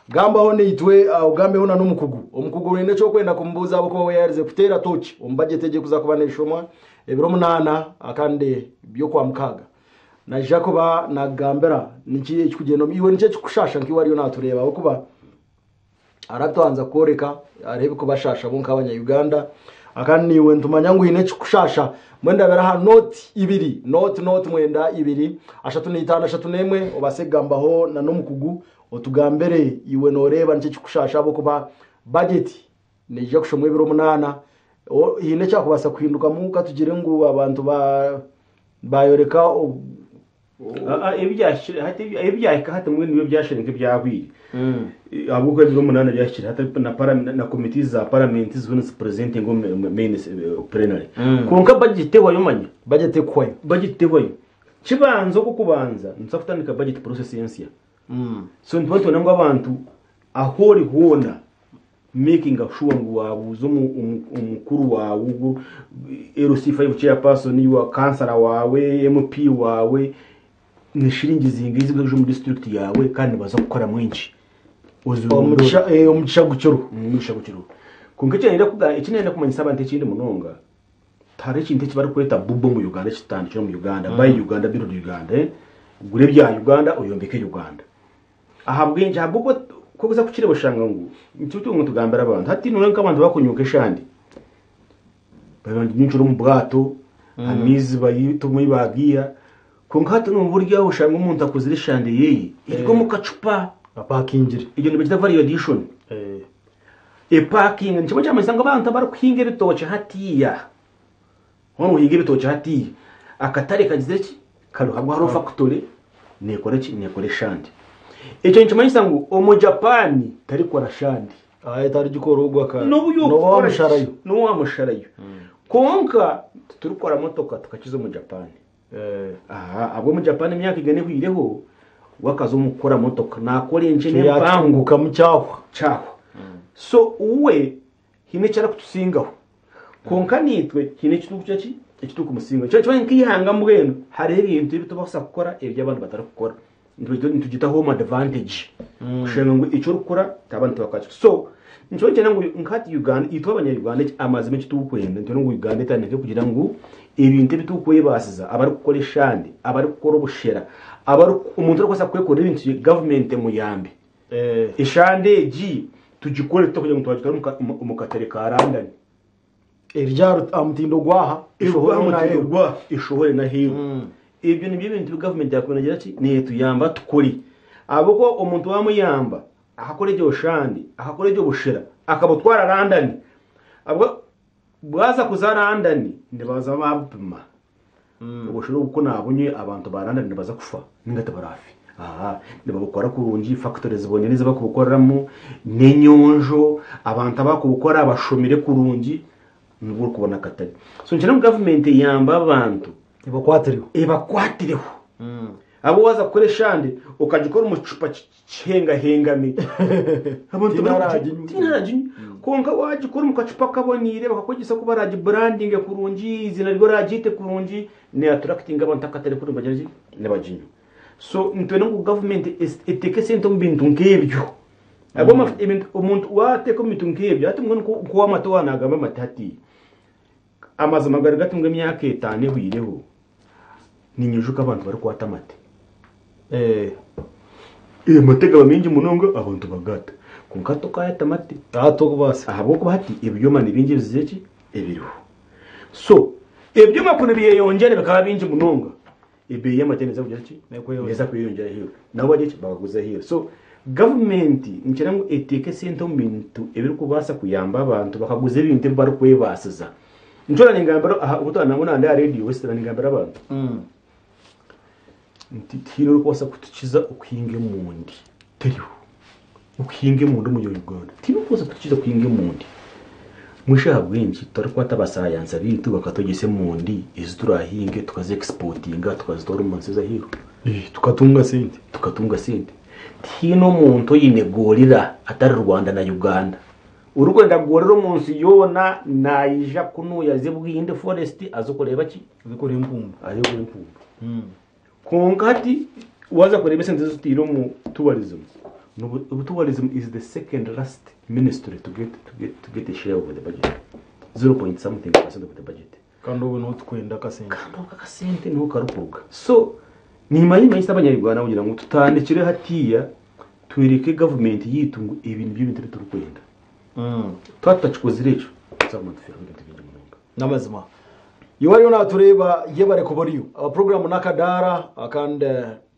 S1: Gambaho nitwe, ugambeho na n'omukugu. Omukugu wine ekyokwenda kumubuuza ahabwokuba we yarize kuteera toki omu budget egi ekuza kuba neshomwa ebiro 8 akandi by'okwa mukaaga, naija kuba nagambira niki ekikugenda iwe, niki ekikushasha nkiwe ariyo natureeba, ahabwokuba aratubanza kworeka hariho ebikubashasha bo nk'abanya-Uganda. Akandi niwe nitumanya ngu hiine ekikushasha. Mwendabira aha 0 2 0 0 9 2 3 5 3 1, obase kugambaho na n'omukugu, otugambire iwe noreeba niki ekikushasha, ahabwokuba budget neija kushomwa ebiro 8. Haine ekyakubaasa kuhindukamu ka tugire ngu abantu bayoreka
S2: Ebi hati ebyahika hati mbwenu nibyo byashire nk'ebyahwire. Ahabw'okuba ebiro 8 byahikire hati na parliament na committees za parliament ziriyo nizipresentinga omu main plenary. Kwonka budget ehwayo omanya.
S1: Budget ekuhwayo.
S2: Budget ehwayo. Kibanza okw'okubanza nituza kutandika budget process ensya. So nituba nitwenda ngu abantu ahu ori hoona making sure ngu wabuuza omukuru waawe ogu LC5 chairperson, wa kansara waawe, MP waawe, ni shiringi zingahi ezirikuza omu district yaawe kandi nibaza kukoramu enki.
S1: Omugisha gukiriho.
S2: Omugisha gukiriho. Kwonka eki nayenda kumanyisa abantu ekindi munonga, tihariho ekintu eki barikweta buba omu Uganda ekitandikire omu Uganda, buy Uganda, build Uganda. Gura ebya Uganda oyombeke Uganda. Ahabw'enki? Ahabw'okuba ku orikuza kukireeba oshanga ngu nikyo turiyo nitugambira abantu. Hati noreeba nk'abantu bakunyuka eshande, baginyukire omu bwato, amaizi baita obumwe bagiiha, kwonka hati nooba ori aho oshanga omuntu akozire eshande yeye eri omu kacupa.
S1: Apakingire.
S2: Egyo nibagyeta value addition. Epakinga nikyo kyamanyisa ngu abantu abarikuhinga ebitookye hatiiya, waaba noohinga ebitookye hatiiya, akatare kagizire ki? Kariho ahabw'okuba hariho fakitori neekora ki? Neekora eshande. Ekyo nikimanyisa ngu Omujapani tarikora shande.
S1: Tarigikora ogwo aka.
S2: N'obu
S1: N'obu wamusharayo.
S2: N'obu wamusharayo. Kwonka titurikora motoka tukakiza Omujapani. Ahabw'Omujapani emyaka igana ehweireho, we akaza omu kukora motoka. Naakora enkye n'empango.
S1: Yakikungukamu kyahwa.
S2: Kyahwa. So we haine eki arikutusingaho. Kwonka naitwe haine eki turikugira ki? Eki turikumusingaho. Nikyo kimwe nk'eihanga mbwenu hariho ebintu ebi turikubaasa kukora ebi abandi batarikukora. Nitugyeta home advantage. Kushanga ngu eki orikukora abandi tibakakikora. So nikyo nikyenda ngu nka hati Uganda, itwe abanya-Uganda amazima eki turikwenda nitwenda ngu Uganda etandike kugira ngu ebintu ebi turikwebaasiza, abarikukora eshande, abarikukora obushera, omuntu orikubaasa kwekorera ebintu bye gavumenti emuyambe. Eshande egi tugikore tuta kugira ngu twagitwara omu katare ka London.
S1: Eri aha mutindo gwaha
S2: eshohore gwaha eshohore n'aheeru. Ebyo nibyo ebintu ebi gavumenti yakuba negira ki neetuyamba tukore. Ahabw'okuba omuntu waamuyamba akakora egyo shande, akakora egyo bushera, akabutwara London, bwaza kuza London nibaza baabupima. Obushera obu ku naabunywe abantu ba London nibaza kufa ninga tibaraafe. Aha, nibabukora kurungi, factory ziboniire ezi barikubukoreramu, n'enyonjo, abantu abarikubukora bashomire kurungi, nibwo orikubona akatare. So nikyenda ngu gavumenti eyambe abantu.
S1: Ebakwatireho.
S2: Ebakwatireho. Ahabw'okuba waaza kukora eshande okagikora omu kicupa kihengahengami, abantu tihaine araaginywa. Kwonka waagikora omu kacupa kaboniire bakakwegyesa oku baraagiburandinge kurungi, eiziina ryawe oraaryete kurungi, neattractinga abantu akatare kuri nibagira ki? Nibaginywa. So nitwenda ngu gavumenti eteeke esente omu bintu nk'ebyo. Ahabw'okuba ebintu omuntu waateeka omu bintu nk'ebyo, hati mbwenu nk'ow'amate waaba naagamba amate hati, amazima gari gati ngu emyaka etaano ehweireho, ninyijuka abantu barikwata amate. Amate gaba maingi munonga abantu bagata. Kwonka hati tokaayata amate.
S1: Tokubaasa.
S2: Ahabw'okuba hati ebyoma ni bingi ebizire ki? Ebiriho. So ebyoma ku nibyeyongyera bikaba bingi munonga, ebeeyi y'amate neeza kugira ki? Neeza kweyongyera ahaiguru. Nabo bagire ki? Bagaguze ahaiguru. So gavumenti nikyenda ngu eteeke esente omu bintu ebirikubaasa kuyamba abantu bakaguza ebintu ebi barikwebaasiza. Nikyo nangambira aha obu twaba nangwa ndi aha reediyo Western ningambira abantu nti tihaine orikubaasa kutukiza okuhinga emondi teriho. Okuhinga emondi omuri Uganda tihaine orikubaasa kutukiza kuhinga emondi. Mbwenu shi ahabw'enki tutarikwata abasayansa baitu bakatwegyesa emondi ezi turaahinge tukazi exportinga tukazitwara omu nsi ez'aheeru?
S1: Tukatunga sente.
S2: Tukatunga sente. Tihaine omuntu oine gorira atari Rwanda na Uganda. Orikwenda kugorera omu nsi yoona naija kunuya aze Bwindi forest aze kureeba ki?
S1: Aze kureeba empundu.
S2: Aze kureeba empundu. Kwonka hati waaza kureeba esente ezi tutaire omu tourism, n'obu tourism is the second last ministry to get, to get, to get a share of the budget. Zero point something percent of the budget.
S1: Kandi obwo niho tukwenda akasente.
S2: Kandi obwo akasente niho karikuruga. So nimanya nimanyisa abanyayuganda kugira ngu tutandikire hatiiya twereke gavumenti yaitu ngu ebi nibyo ebintu ebi turikwenda. Twaba tutakikozire ekyo, nituza kuguma nitufeerwa ebintu bingi munonga.
S1: N'amazima. Iwe ariyo naatureeba yebare kuba oriyo. Puroguraamu n'akadaara kandi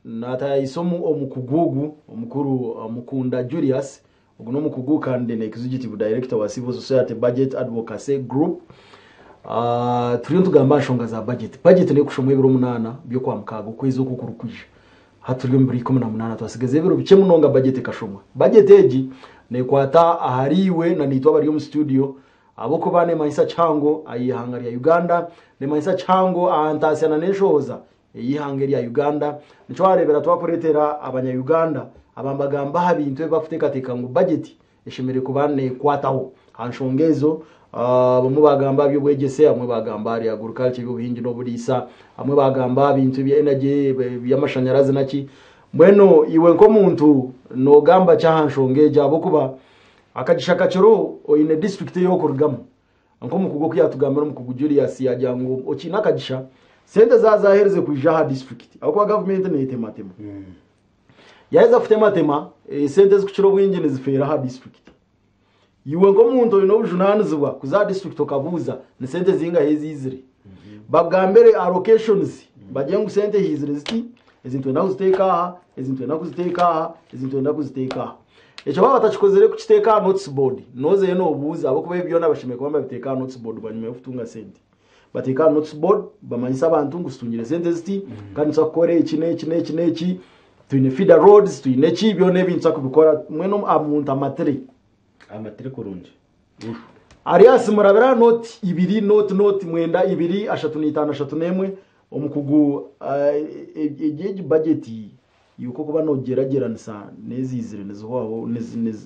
S1: naataayaayisa omukugu ogu omukuru Mukunda Julius. Ogu n'omukugu kandi na Executive Director wa Civil Society Budget Advocacy Group. Turiyo nitugamba aha nshonga za budget. Budget n'erikushomwa ebiro munaana by'okwamukaaga okwezi oku okurikwija. Hati turi omu biro 18 twasigaza ebiro bikye munonga budget ekashomwa. Budget egi nekwata ahari iwe na naitwe abari omu studio ahabw'okuba nemanyisa kihango aha ihanga rya Uganda, nemanyisa kihango aha ntaasya na n'enshohoza ey'eihanga erya Uganda. Nikyo wareebera twakureetera abanya Uganda aba nibagamba aha bintu ebi barikuteekateeka ngu budget eshemereire kuba nekwataho aha nshonga ezo. Abamwe bagamba aha by'obwegyese, abamwe bagamba ahari agriculture eby'obuhingi n'oburiisa, abamwe bagamba aha bintu ebya energy eby'amashanyarazi naki. Mbwenu iwe nk'omuntu nogamba ki aha nshonga egi ahabw'okuba akagisha kakiriho oine disiturikiti ei orikurugamu. Nk'omukugu oku yaatugambira omukugu Julius yaagira ngu okiine akagisha sente zaaba zaaherize kwija aha disiturikiti ahabw'okuba gavumenti neetematema. Yaaheza kutematema esente ezirikukira obwingi nizifeera aha disiturikiti. Iwe nk'omuntu oine obujunaanizibwa kuza aha disiturikiti okabuuza ni sente zingahi eziizire. Bakugambire allocations bagire ngu sente haizire ziti, ezi nitwenda kuziteeka aha, ezi nitwenda kuziteeka aha, ezi nitwenda kuziteeka aha. Ekyo baaba batakikozire kukiteeka aha notice board, noozayo noobuuza ahabw'okuba ebi byona bashemereire kuba nibabiteeka aha notice board bwanyima y'okutunga sente. Bateeka aha notice board bamanyise abantu ngu tutungire sente ziti kandi nituza kukora eki n'eki n'eki n'eki, twine feeder roads, twine ki, byona ebi nituza kubikora mbwenu omuntu amatire.
S2: Amatire kurungi.
S1: Arias murabire aha nooti ibiri nooti nooti mwenda ibiri ashatu n'itaano ashatu n'emwe omukugu egi egi budget iwe ku orikuba noogyeragyeranisa n'eziizire nizihwaho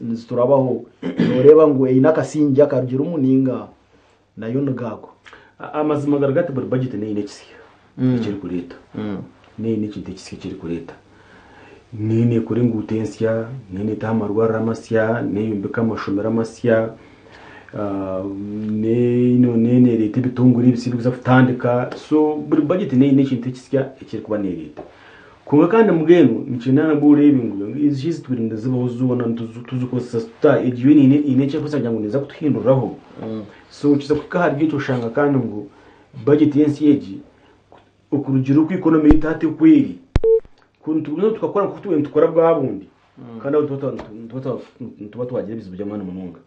S1: niziturabaho nooreeba ngu eine akasingye akarugiremu nainga nayo ni gaago.
S2: Amazima gari gati buri budget neine ekisya eki erikureeta. Neine ekintu ekisya eki erikureeta. Neine ekora enguuto ensya, neine etaho amarwariro amasya, neyombeka amashomero amasya, neine nereeta ebitongore ebisya ebirikuza kutandika. So buri budget neine ekintu ekisya eki erikuba nereeta. Kwonka kandi mbwenu nikyenda nabwo oreebe ngu ezi ezitwire nizibaho zoona nituzikozesa tuta? Egi yo eine eki erikubaasa kugira ngu neeza kutuhinduriraho. So kiza kuhika ahari ekyo oshanga kandi ngu budget y'ensi egi okurugiirira oku economy yaitu hati oku eri, ku nitugumizamu tukakora nk'oku tubire nitukora bwa bundi, kandi aho nituba twagira ebizibu by'amaani munonga.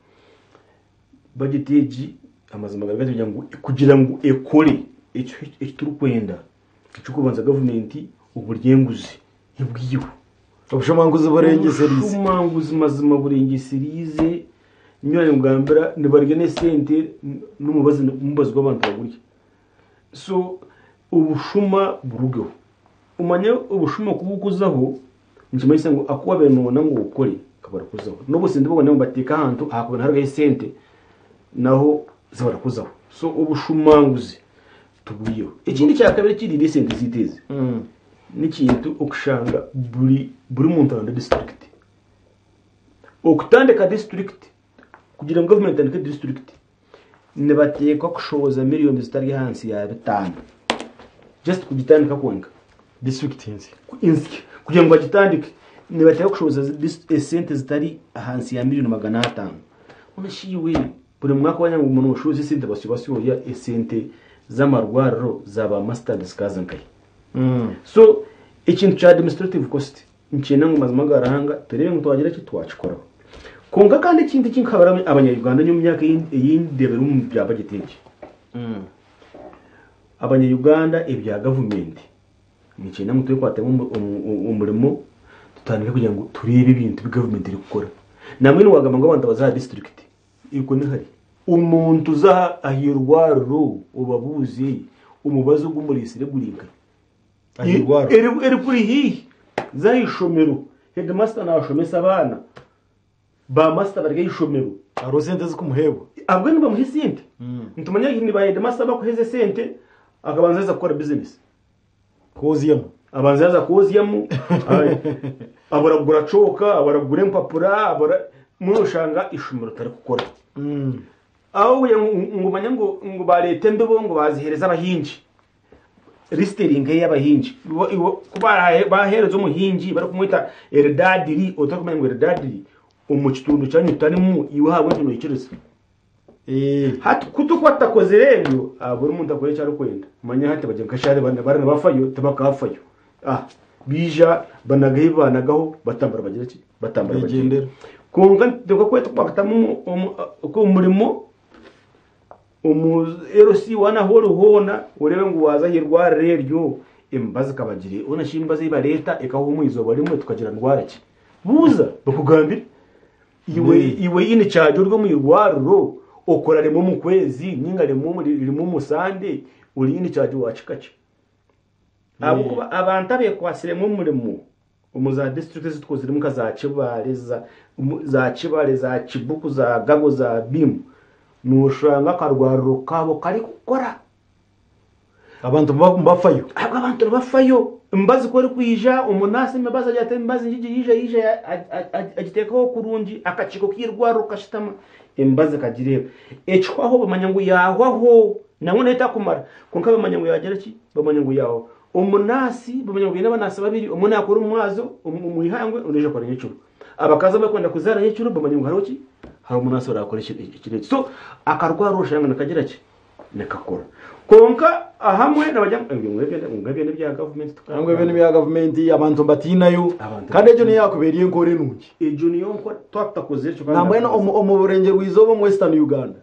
S2: Budget egi amazima gari gati kugira ngu ekore eki turikwenda, Eky'okubanza gavumenti oburya enguzi ebwiiho.
S1: Obushomanguzi burengyeseriize.
S2: Obushomanguzi mazima burengyeseriize. Nyowe ningugambira nibarya n'esente n'omubazi omubazi gw'abantu bagurya. So obushuma burugeho. Omanye obushuma ku burikuzaho nikimanyisa ngu aku wabaire noona ngu okore kabarakuzaho. N'obusente obu wabaire nobateeka ahantu ahakubaire niharugaho esente naho zibarakuzaho. So obushumanguzi tubwiheho. Ekindi kyakabiri ekiriire esente zaitu ezi n'ekintu okushanga buri buri muntu ararunda disiturikiti. Okutandika disiturikiti kugira ngu gavumenti etandike disiturikiti nibateekwa kushohoza miriyoni zitari ahansi ya bitaano just kugitandika kwonka.
S1: Disiturikiti ensya.
S2: Ensya kugira ngu bagitandike nibateekwa kushohoza esente zitari ahansi ya miriyoni 500. Mbwenu shi iwe Buri mwaka wagira ngu noshohoza esente basyo basyo orya esente z'amarwariro za ba masters zikaza nkahi? So ekintu kya administrative cost nikyenda ngu mazima ga Ruhanga tureebe ngu twagira ki twakikoraho. Kwonka kandi ekintu eki nkahabura abanya Uganda nyowe omu myaka ei ndebire omu bya budget egi, abanya Uganda ebya gavumenti Nikyenda ngu twekwatemu omurimo tutandike kugira ngu tureebe ebintu ebi gavumenti erikukora. Nambwenu wagamba ngu abantu baze aha disiturikiti, ekwo nihari. Omuntu za aha irwariro obabuuze omubazi ogu omureetsire guri nkahi?
S1: Aha irwariro?
S2: Erikuri haihi. Za aha ishomero, heedimasita naashomesa abaana. Ba masita bari ah'eishomero.
S1: Hariho sente ezikumuheebwa.
S2: Abwe nibamuha esente. Nitumanya ni ba heedimasita abakuheeza esente akabanza yaza kukora bizinesi.
S1: Kwozyamu.
S2: Abanza yaza kwozyamu, abura kugura cooka, abura kugura empapura, abura mbwenu oshanga eishomero ritarikukora. Aho kugira ngu omanye ngu bareeta embibo ngu baziheereza abahingi. Lisiti eri nk'ey'abahingi. Ku baaheereza omuhingi barikumweta Elidaadiri, otarikumanya ngu Elidaadiri omu kitundu kyanyu tarimu, iwe ahabw'enki noikiriza? Hati ku turikuba tutakozire ebyo, buri muntu akora eki arikwenda. Manya hati bagira nka shaaha bari nibafayo, tibakaafayo. Baija banagaho ebi baanagaho, batambura bagira ki? Batambura bagyenda.
S1: Beegyendera.
S2: Kwonka nituteekwa kwekwatamu omu murimo omu LC one ahu ori hoona oreebe ngu waaza aha irwariro eryo emibazi ekabagire hoona shi emibazi ei bareeta ekahwa omu izooba rimwe tukagira ndwara ki? Buuza bakugambire. Iwe iwe in charge ori omu irwariro okora rimwe omu kwezi ninga rimwe omu sande ori in charge wa kika ki? Ahabw'okuba abantu abekwatsiremu omurimo omu za disiturikiti ezi tukoziremu nka za Kibaale, za Kibaale, za Kibuku, za Gago, za Bimu, noshanga akarwariro kaabo karikukora.
S1: Abantu nibafayo.
S2: Ahabwa abantu nibafayo. Emibazi ku erikwija, omunaasi emibazi agira ati emibazi ngigi yaija yaija agiteekaho kurungi, akakiiko k'eirwariro kashutama, emibazi ekagireeba. Ekihwaho bamanya ngu yaahwaho, nangwa neyo etakumara, kwonka bamanya ngu yaagira ki? Bamanya ngu yaahwaho. Omunaasi bamanya ngu baine abanaasi babiri, omwe naakora omu mwazo omu ihangwe, ondiijo akora nyekiro. Abakazi abarikwenda kuzaara nyekiro bamanya ngu hariho ki? Hariho omunaasi oraakore ekiro eki. So akarwara oshanga nikagira ki? Nikakora. Kwonka ahamwe nibagira ngu ebyo ebyo n'ebya gavumenti
S1: Nangwa ebyo n'ebya gavumenti abantu nibatiinayo kandi egyo niyo yaakuba eri enkora enungi.
S2: Egyo niyo nkora twaba tutakozire ekyo kandi
S1: Nambwenu omu burengyerwa-izooba omu Western Uganda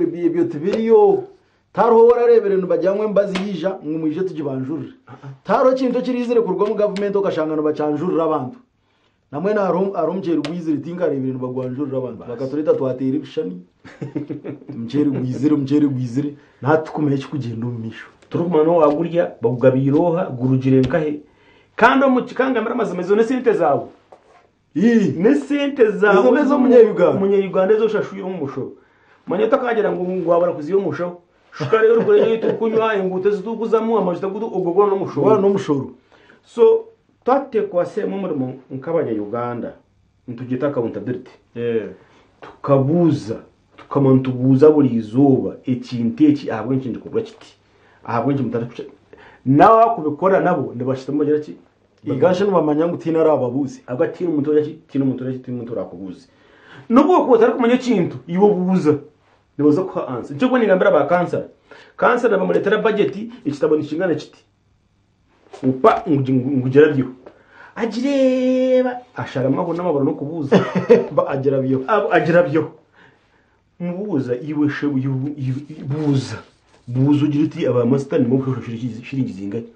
S1: ebyo tibiriyo. Tihariho ou orareebire nibagira ngu emibazi yaija ngu mwije tugibanjurire. Tihariho ekintu ekiriizire kuruga omu gavumenti okashanga nibakyanjurira abantu. Nambwenu hariho hariho omuceeri gwizire tinkareebire nibagwanjurira abantu. Bakatureeta twateera ebishushani, omuceeri gwizire, omuceeri gwizire, nahati tikumanya ekirikugyenda omu maisho.
S2: Turikumanya n'owaagurya, bagugabiire oha, gurugire nkahe. Kandi omu kikangambira amazima ezo n'esente zaawe. N'esente zaawe
S1: Ezo n'ez'omunya-Uganda.
S2: Omunya-Uganda ezi oshashwire omu mushoro. Manya otakagira ngu wabura kuziiha omu mushaho. Shuka reero orikore ei turikunywa, enguuto ezi turikuzamu, amajuta agu ogwo gwona n'omushoro.
S1: Gwona n'omushoro.
S2: So twatekwasiremu omurimo nk'abanya-Uganda nitugyeta accountability. Tukabuuza, tukaguma nitubuuza buri izooba ekintu eki ahabw'enki nikikorwa kiti? Ahabw'enki mutarikukya n'abakubikora nabo nibashutama nibagira ki?
S1: Igansha nibamanya ngu tihaine araababuuze.
S2: Ahabw'okuba tihaine omuntu oraki, tihaine omuntu oraki, tihaine omuntu oraakubuuze. N'obu okuba otarikumanya ekintu, iwe buuza, nibaza kukuha ansa. Nikyo ndikuba ningambira ba kansara. Kansara bamureetera bajeti, ekitabo nikingana kiti, mpa ngu girabyeho. Agireeba, asharamu ahonaaho abura n'okubuuza.
S1: Agirabyeho.
S2: Agirabyeho. Mubuuza iwe buuza buuza ogire oti aba masita nimukushashura shiringi zingahi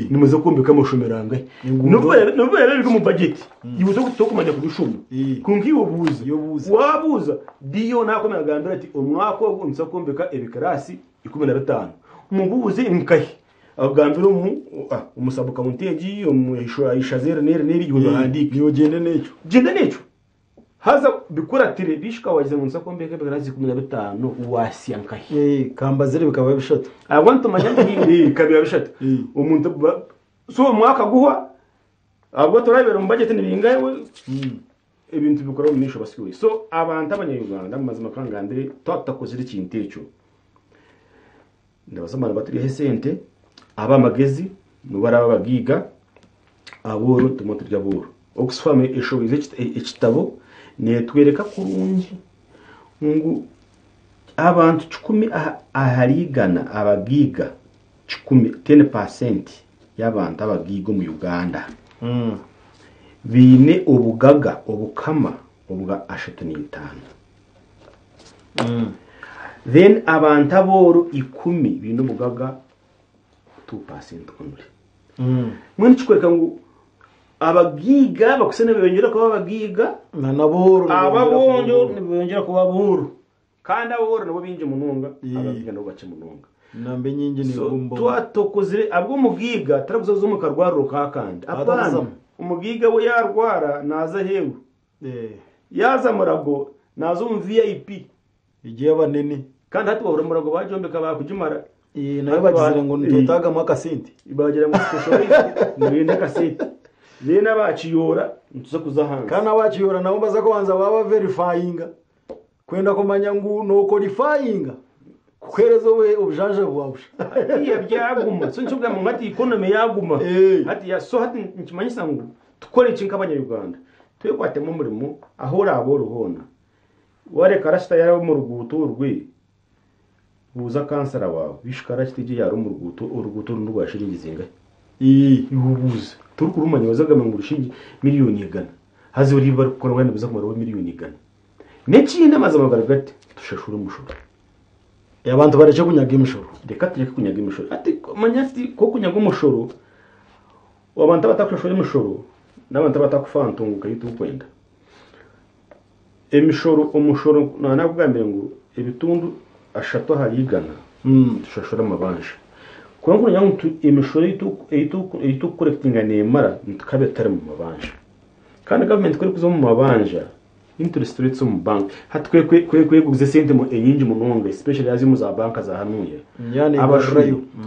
S2: nimuza kwombeka amashomero angahi
S1: Enguudo.
S2: nobu birabe biri omu bajeti iwe tokumanya kubishoma kwonka iwe buuza
S1: Iwe buuza.
S2: wabuuza DO nakomera agambire ati omwaka ogu nituza kwombeka ebikiraasi 15 mubuuze nkahi akugambire omu omu sabu kaunti egi omu ishaza eri n'eri n'eri iwe obihandiike
S1: Iwe ogyende n'ekyo.
S2: Gyenda n'ekyo Haza bikuratire bishika wagize ngu nituza kwombeka ebikaraasi 15 waasya nkahi?
S1: Eh, kambazire bikaba bishatu.
S2: Ahabw'okuba nitumanya ngu eh, bikaba bishatu.
S1: Eh.
S2: Omuntu ba- so omwaka guhwa ahabw'okuba turabeera omu budget nibingahe we- ebintu bikora omu maisho basyoya. So abantu abanya-Uganda omu mazima kangambire twaba tutakozire ekintu ekyo ndabaasa kumara baturiho esente ab'amagezi nibo baraba abagaiga abooro tuguma turi abooro. Oxfam eshohoize ekitabo neetworeka kurungi ngu abantu 1 ahari 100 abagaiga 1, 10% y'abantu abagaiga omu Uganda baine obugaga obukama obwa 35. Then abantu abooro 10 baine obugaga 2% only. Mbwenu kikworeka ngu abagaiga abakutsya nibeyongyera kuba abagaiga,
S1: Na n'abooro
S2: abo
S1: nibeyongyera kuba
S2: abonjo
S1: abooro.
S2: nibeyongyera kuba abooro. Kandi abooro nibo baingi munonga,
S1: Ee.
S2: abagaiga nibo bakye munonga.
S1: Namba enyingi
S2: So
S1: neegumba omu.
S2: twatokozire ahabw'omugaiga tarikuza kuza omu karwariro kakandi. Apaana,
S1: Atakuzamu.
S2: omugaiga we yaarwara naaza aheeru.
S1: Eh,
S2: Yaaza Murago naaza omu VIP.
S1: Egyo y'abanene.
S2: Kandi hati wahurira Murago baagyombeka baakugimara.
S1: Eh, nayo bagizire ngu nitwetaagamu akasente.
S2: Bagira ngu specialize nibenda akasente. Then abakiyoora nituza kuza ahansi.
S1: Kandi abakiyoora nabo nibaza kubanza baaba verifayinga kwenda kumanya ngu nookorifayinga kukuheereza obujanjabi bwa busha.
S2: Hatiya byaguma. So nikyo kugamba ngu hati economy yaguma.
S1: Eh.
S2: Hati ya so hati nikimanyisa ngu tukore ki nk'abanya-Uganda? Twekwatemu omurimo ahu oraabe ori hoona. Wareka rasita yaaraba omu ruguuto orwe, buuza kansara waawe, bishika rasita egyo yaara omu ruguuto, oruguuto oru n'orwa shiringi zingahi?
S1: Ii.
S2: Iwe obuuze. Torikurumanya waza kugamba ngu rushingi miriyoni igana. Haza ori ebi barikukora waaba nibiza kumaraho miriyoni igana. N'ekindi amazima gari gati, tushashure omushoro.
S1: Abantu barekye kunyaga emishoro.
S2: Reka tureke kunyaga emishoro. Hati manya hati ku okunyaga omushoro, abantu abatakushashura emishoro n'abantu abatakufa aha ntunguka ei turikwenda. Emishoro, omushoro naaba naakugambire ngu ebitundu ashatu ahari igana tushashura amabanja. Kwonka kugira ngu emishoro ei turikukorekitinga neemara, nitukabe tutari mu mabanja. Kandi gavumenti ku erikuza omu mabanja, interest rates omu bank, hati ku erikuguza esente enyingi munonga especially haza omu za banka za hanuya,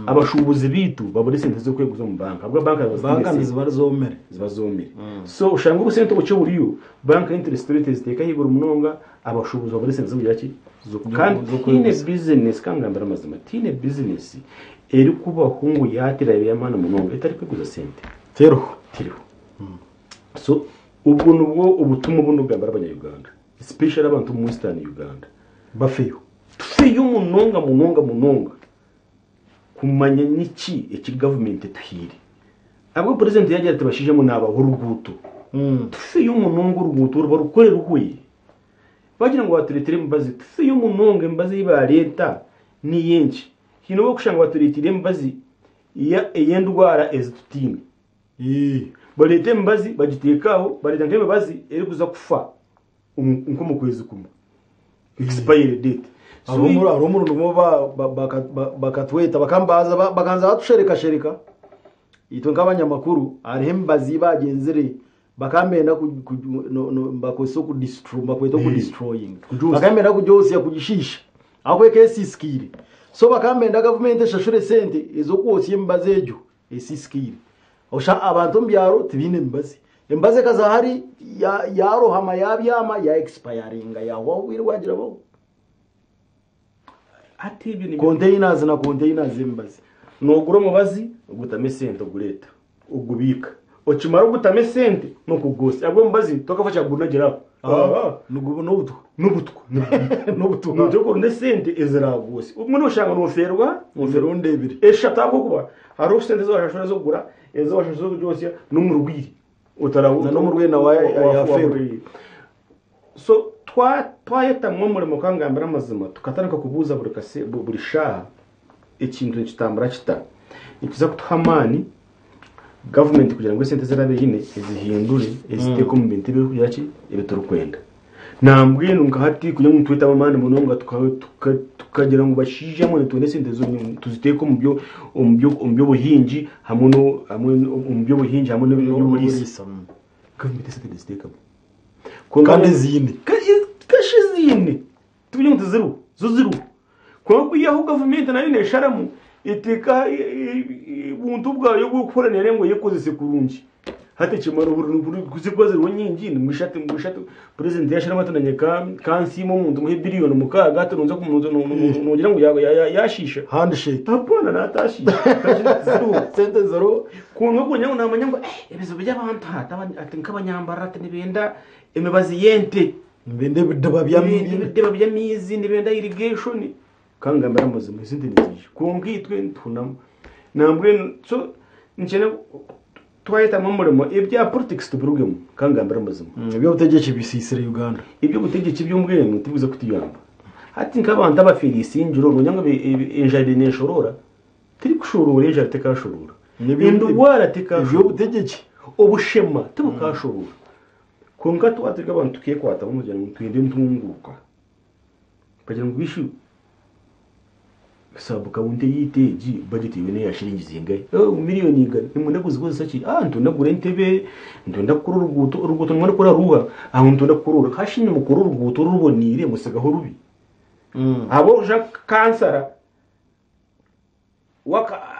S2: abashuubuzi baitu babura esente z'okweguza omu banka ahabw'okuba banka ziba zitaine
S1: Banka
S2: esente.
S1: niziba zoomire.
S2: Ziba zoomire. So oshanga obusente obukye buriyo, banka interest rate eziteeka ahaiguru munonga, abashuubuzi babura esente z'okugira ki? Kandi tihaine bizinesi, ka ngambire amazima, tihaine bizinesi erikubaho ngu yaatera ebe ey'amaani munonga etarikwiguza sente.
S1: Teriho.
S2: Teriho. So obwo nibwo obutumwa obu ndikugambira abanya-Uganda especially abantu omu Western Uganda.
S1: Bafeyo.
S2: Tufeyo munonga munonga munonga kumanya niki eki gavumenti etuhaire. Ahabw'okuba purezidenti yaagira ati bashaija mwe naabaha oruguuto. Tufeyo munonga oruguuto oru barukore ruhwe. Bagira ngu baatureetera emibazi, tufeyo munonga emibazi ei baareeta niyo enki? Haine obu orikushanga batureeteire emibazi ey'endwara ezi tutaine. Bareeta emibazi bagiteeka aho, bareeta nk'emibazi erikuza kufa nk'omu kwezi kumwe, expiry date.
S1: Hariho omurundi gumwe bakatweta bakambaza bakanza batusherekashereka itwe nk'abanyamakuru hariho emibazi ei bagyenzire bakambenda bakozesa bakweta okudestroyinga bakambenda kugyosya kugishiisha ahabw'okuba ekaba esiisikaire so bakambenda gavumenti eshashure esente ez'okwosya emibazi egyo Esiisikaire. Osha abantu omu byaro tibaine mibazi. Emibazi ekaza hari yarohama yabyama ya expiringa yahwaho obwire bwagirabaho.
S2: Hati ebyo nibyo
S1: Containers na containers z'emibazi.
S2: Noogura omubazi ogutamu esente ogureeta ogubiika. Okimara ogutamu esente n'okugwotsya. Ahabw'okuba omubazi tokafa kyagunagira aho.
S1: Ah, n'obutwa.
S2: N'obutwa.
S1: N'obutwa.
S2: Noija kurunda esente eziragwotsya. Obumwe noshanga nofeerwa
S1: Emirundi ebiri.
S2: Eshatu ahabw'okuba hariho esente ezi washashura ez'okugura, ezi washashura ez'okugyosya n'omurwaire.
S1: Na n'omurwaire nawe yafeerwa.
S2: So twayetamwa omurimo kangambire amazima tukatandika kubuuza buri kase buri shaaha ekintu nikitambura kita, nikiza kutuha amaani gavumenti kugira ngu esente ezi eraabe eine ezihindure eziteeke omu bintu ebirikugira ki ebi turikwenda. Nambwenu nka hati kugira ngu nitwetamu amaani munonga tukagira ngu bashaija mwe nitwenda esente tuziteeke omu by'obuhingi hamwe omu by'obuhingi hamwe n'eby'oburiisa. Gavumenti esente neziteekamu.
S1: Kandi eziine.
S2: Kashi eziine tikugira ngu tiziriho, zo ziriho. Kwonka kwihaho gavumenti nayo nesharamu eteeka obuntu bwayo obw'okukora nereeba ngu eyekozese kurungi. Hati ekimara zirikuba ziriho nyingi nimwishatu purezidenti yasharamu ati nanye kansiime omuntu muhe biriyoni 6 hati nogira ngu yashiisha?
S1: Handshake.
S2: Hapana natashiisha. Ziriho.
S1: Sente ziriho.
S2: Kwonka kugira ngu namanya ngu ebizibu by'abantu hati nk'abanyambarara ati nibenda emibazi y'ente.
S1: Nibenda ebidiba
S2: by'amaizi. Ebidiba by'amaizi, nibenda irrigation. Kangambire amazima esente niziija. Kwonka itwe nituhunamu. Nambwenu so nikyenda twayetamu omurimo ebya politics tubirugemu kangambire amazima.
S1: Eby'obutegyeki bisiisire Uganda.
S2: Eby'obutegyeki byo mbwenu tibikuza kutuyamba. Hati nk'abantu abafiire isingiro nogira ngu enjara neshoroora? Terikushoroora enjara tekashoroora. Endwara tekashoroora.
S1: Eby'obutegyeki.
S2: Obushema tibukashoroora. Kwonka twaba turi abantu tukekwataho kugira ngu nitwenda entunguuka. Bakagira ngu bishu sub county yaitu egi budget yoona eya shiringi zingahi? Miriyoni 100. Nimwenda kuzikozesa ki? Nitwenda kugura entebe, nitwenda kukora oruguuto. Oruguuto nimwenda kukora ruha? Aho nitwenda kukora oru. Hashi nimukora oruguuto ruboniire musigaho rubi. Ahabw'okushusha kansara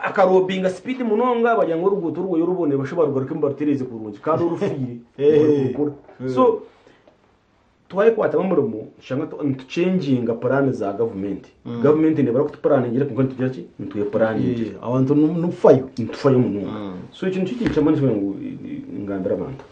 S2: akarobinga speed munonga bagira ngu oruguuto rwoyo rubonire bashe barugarukemu barutereeze kurungi kandi orufiire rukora. So twayekwatamu omurimo tushanga nitucenginga puraani za gavumenti. Gavumenti nebara kutupuraningira kwonka nitugira ki? Nitwepuraningira.
S1: Abantu nikufayo.
S2: Nitufayo munonga. So ekintu ky'ekintu ky'amaani kugira ngu ngambire abantu.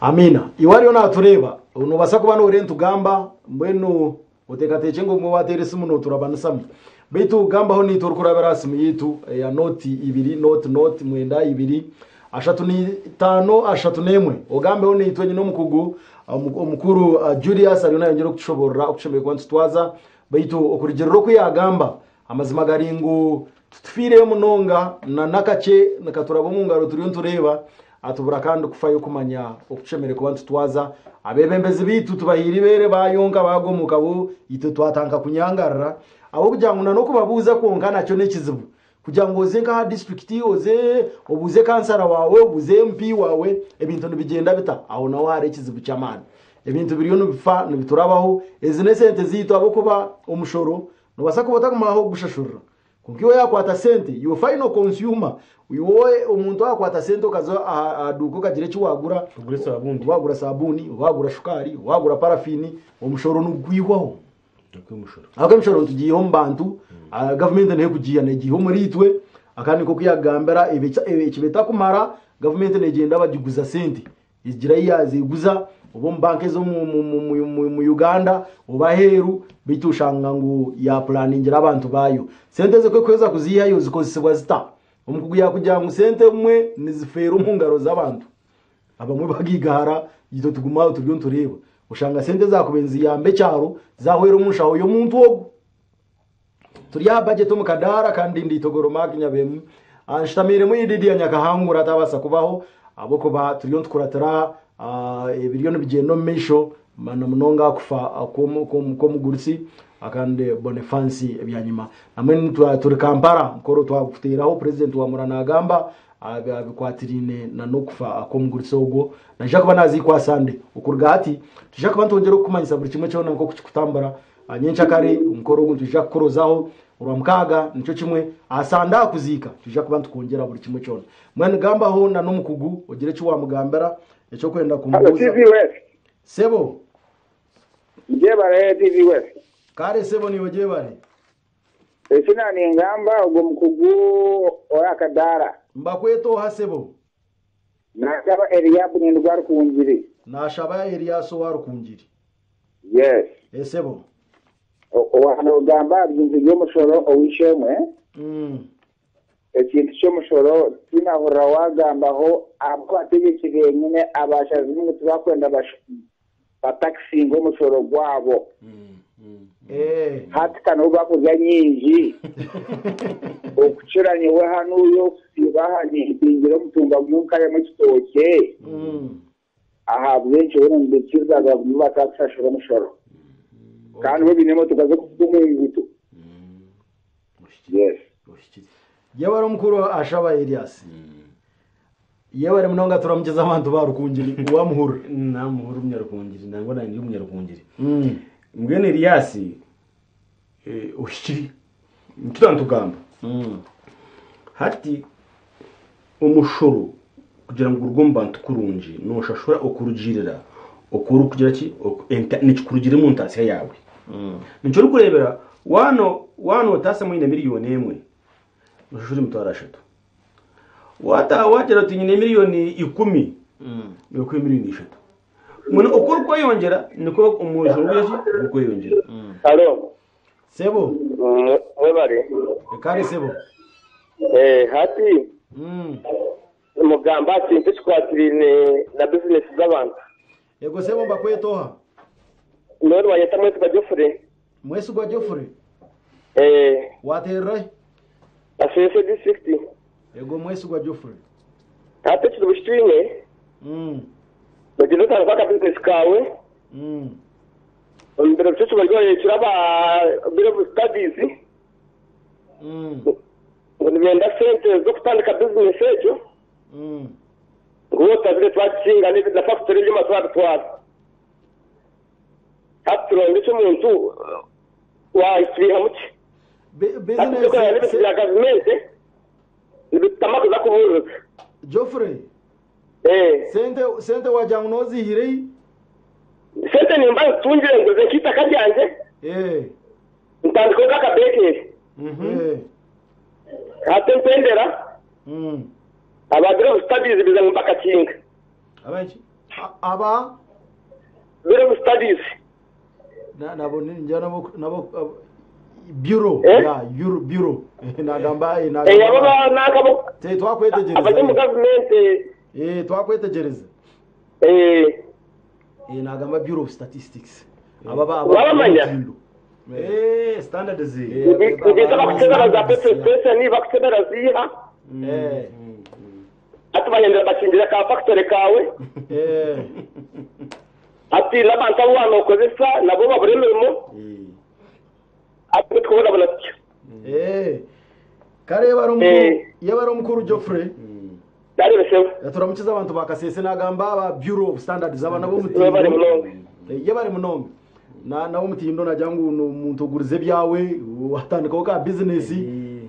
S1: Amina. Iwe ariyo natureeba nobaasa kuba noreeba nitugamba mbwenu oteekateekye ngu obumwe wateera esimu noturabanisamu beitu gambaho naitwe orikurabira aha simu yaitu eya noti ibiri noti noti mwenda ibiri. 35 31 ogambeho naitwe nyine omukugu omukuru Julius ariyo nayongyera okutushoborora oku tushemereire kuba nitutwaza baitu okurugirira oku yagamba amazima gari ngu tutufiireyo munonga na n'akakye nikaturaba omu ngaro turiyo nitureeba atubura kandi kufayo kumanya oku tushemereire kuba nitutwaza abeebembezi baitu tubahaire ibeere bayonka bagomoka bo itwe twatandika kunyangarira ahabw'okugira ngu na n'okubabuuza kwonka nakyo n'ekizibu kugira ngu oze nk'aha disiturikiti oze obuuze kansara waawe obuuze MP waawe ebintu nibigyenda bita aho naho hariho ekizibu ky'amaani ebintu biriyo nibifa nibiturabaho ezi n'esente zaitu ahabw'okuba omushoro noobaasa kuba otakumaho kugushashurira kwonka iwe yaakwata sente iwe final consumer iwe omuntu akwata sente okaza aha duuka okagira eki waagura
S2: Ogure sabuuni.
S1: waagura sabuuni waagura shukaari waagura parafiini omushoro nigwihwaho
S2: Okw'omushoro.
S1: Ahabw'okuba emishoro nitugiiha omu bantu, gavumenti niyo erikugiiha neegiiha omuri itwe, kandi nk'oku yaakugambira ekiba etakumara, gavumenti neegyenda bagiguza sente, egira ahu yaaziguza oba omu banka ez'omu Uganda oba aheeru beitu oshanga ngu yaapuraningira abantu baayo. Sente ezo ku erikuheza kuziihayo zikozesibwa zita? Omukugu yaakugira ngu sente ebimwe nizifeera omu ngaro z'abantu. Abamwe bagaigahara itwe tuguma aho turiyo nitureeba. Oshanga sente ezaakubaire niziyamba ekyaro zaahwera omu nshaho y'omuntu ogwo. Turi aha budget omu kadaara kandi ndi Itogoro Mark Nyabemu. Nshutamiiremu Ididia Nyakahangura atabaasa kubaho ahabw'okuba turiyo nitukuratira ebiriyo nibigyenda omu maisho na munonga aha kufa kw'omugurusi kandi Bonifansi Byanyima. Nambwenu turi Kampala mukoro twaguteeraho purezidenti wa Mura naagamba aha bikwatiraine n'okufa kw'omugurusi ogwo, naija kuba naaziikwa Sande. Okuruga hati, nitwija kuba nitwongyera okukumanyisa buri kimwe kyona nk'oku kirikutambura. Nyencakare, omukoro ogu nitwija kukurozaho. Orwamukaaga nikyo kimwe. Aha Sande aha kuziika, nitwija kuba nitukwongyera buri kimwe kyona. Mbwenu gambaho n'omukugu ogire eki waamugambira eky'okwenda
S6: Halo
S1: kumubuuza.
S6: TV West.
S1: Sebo.
S6: Gyebare TV West.
S1: Kare sebo niiwe gyebare.
S6: Eki naaningamba ogwo mukugu owa kadaara.
S1: Mbakweta oha sebo?
S6: Naashaba Eliabu nindugwa Rukungiri.
S1: Naashaba Eliasi owa Rukungiri.
S6: Yes.
S1: Ee sebo.
S6: Owaaba noogamba aha bintu by'omushoro ow'eishe-emwe, ekintu ky'omushoro tinahurira waagambaho ahabw'abategyeki benyine abaashazirwe ngu tibakwenda batakisinga omushoro gwabo. Hati ka n'obu bakurya nyingi okukira nyowe hanuya okusiiba aha nimpingira omutumba gumwe nkaryamu ekitookye, ahabw'enki boona nibaikiriza bagume batakushashura omushoro kandi bo baine emotoka z'okuvuga omu nguuto? Yes.
S1: Yebare omukuru Ashaba Elias. Yebare munonga turamukiza abantu ba Rukungiri wamuhurira.
S2: Namuhurira omunyarukungiri nangwa nanye ndi omunyarukungiri. Mbwenu Elias ohikire nikyo nitugamba. Hati omushoro kugira ngu guruge omu bantu kurungi noshashura okurugirira oku orikugira ki nikikurugirira omu ntaasya yaawe. Nikyo orikureebera waaba notaasyamu oine miriyoni emwe noshashura emitwaro ashatu. Wagira oti nyine miriyoni ikumi nibakuha miriyoni ishatu. Mbwenu oku orikweyongyera nikwo omushoro gurikweyongyera.
S7: Halo.
S1: Sebo.
S7: Mwebare.
S1: Kare sebo.
S7: Hati nimugamba aha kintu ekikwatiraine na bizinesi z'abantu.
S1: Yego sebo mbakweta oha?
S7: Nyowe nibanyeta Mwesigwa Geoffrey.
S1: Mwesigwa Geoffrey?
S7: Eh.
S1: Wateerera hi?
S7: Kasese district.
S1: Yego Mwesigwa Geoffrey.
S7: Hati ekizibu eki twine, nogyenda otandika aka bizinesi kaawe, omu biro bikye bari barekyera aba Bureau of Studies ngu nibenda sente z'okutandika bizinesi egyo, ngu waaba otazire twakikinga na factory ebyoma twabitwara. Hati turonde eki omuntu waakitwihamu ki? Hati turikureeba n'ebintu bya gavumenti nibitutama kuza kubuuririza.
S1: Geoffrey, sente wagira ngu noziihire hi?
S7: Sente nimba nzitungire ngurize nk'eitaka ryangye ntandikeho nk'akabeekeri. Hati empendera aba Bureau of Studies baija ngu bakakinga.
S2: Aba ki?
S1: Aba?
S7: Bureau of Studies.
S1: Nabo ningira nabo nabo Bureau
S7: Eh?
S1: ya Euro- Bureau nagamba
S7: Eh, abo
S1: nagamba
S7: ba-
S1: Te, twakwetegyereza
S7: abari omu gavumenti.
S1: Twakwetegyereza. Nagamba Bureau of Statistics aba
S7: Wabamanya?
S1: ab'omutindo.
S2: Standards.
S7: Ngiza bakutebera za petrol station, bakutebera ziiha. Ati bahendera bakingira ka factory kawe. Ati n'abantu abu wanokozesa nabo babura emirimo. Ati tukubonabona tutyo.
S1: Kare yaba ari omukuru yaba ari omukuru Geoffrey.
S7: Ndarebesheho.
S1: Turamukiza abantu ba Kasese, nagamba aba Bureau of Standards aba nabo
S7: Yebare munonga.
S1: Yebare munonga. Na nabo mutindo nagira ngu omuntu ogurize ebyawe watandikaho ka business,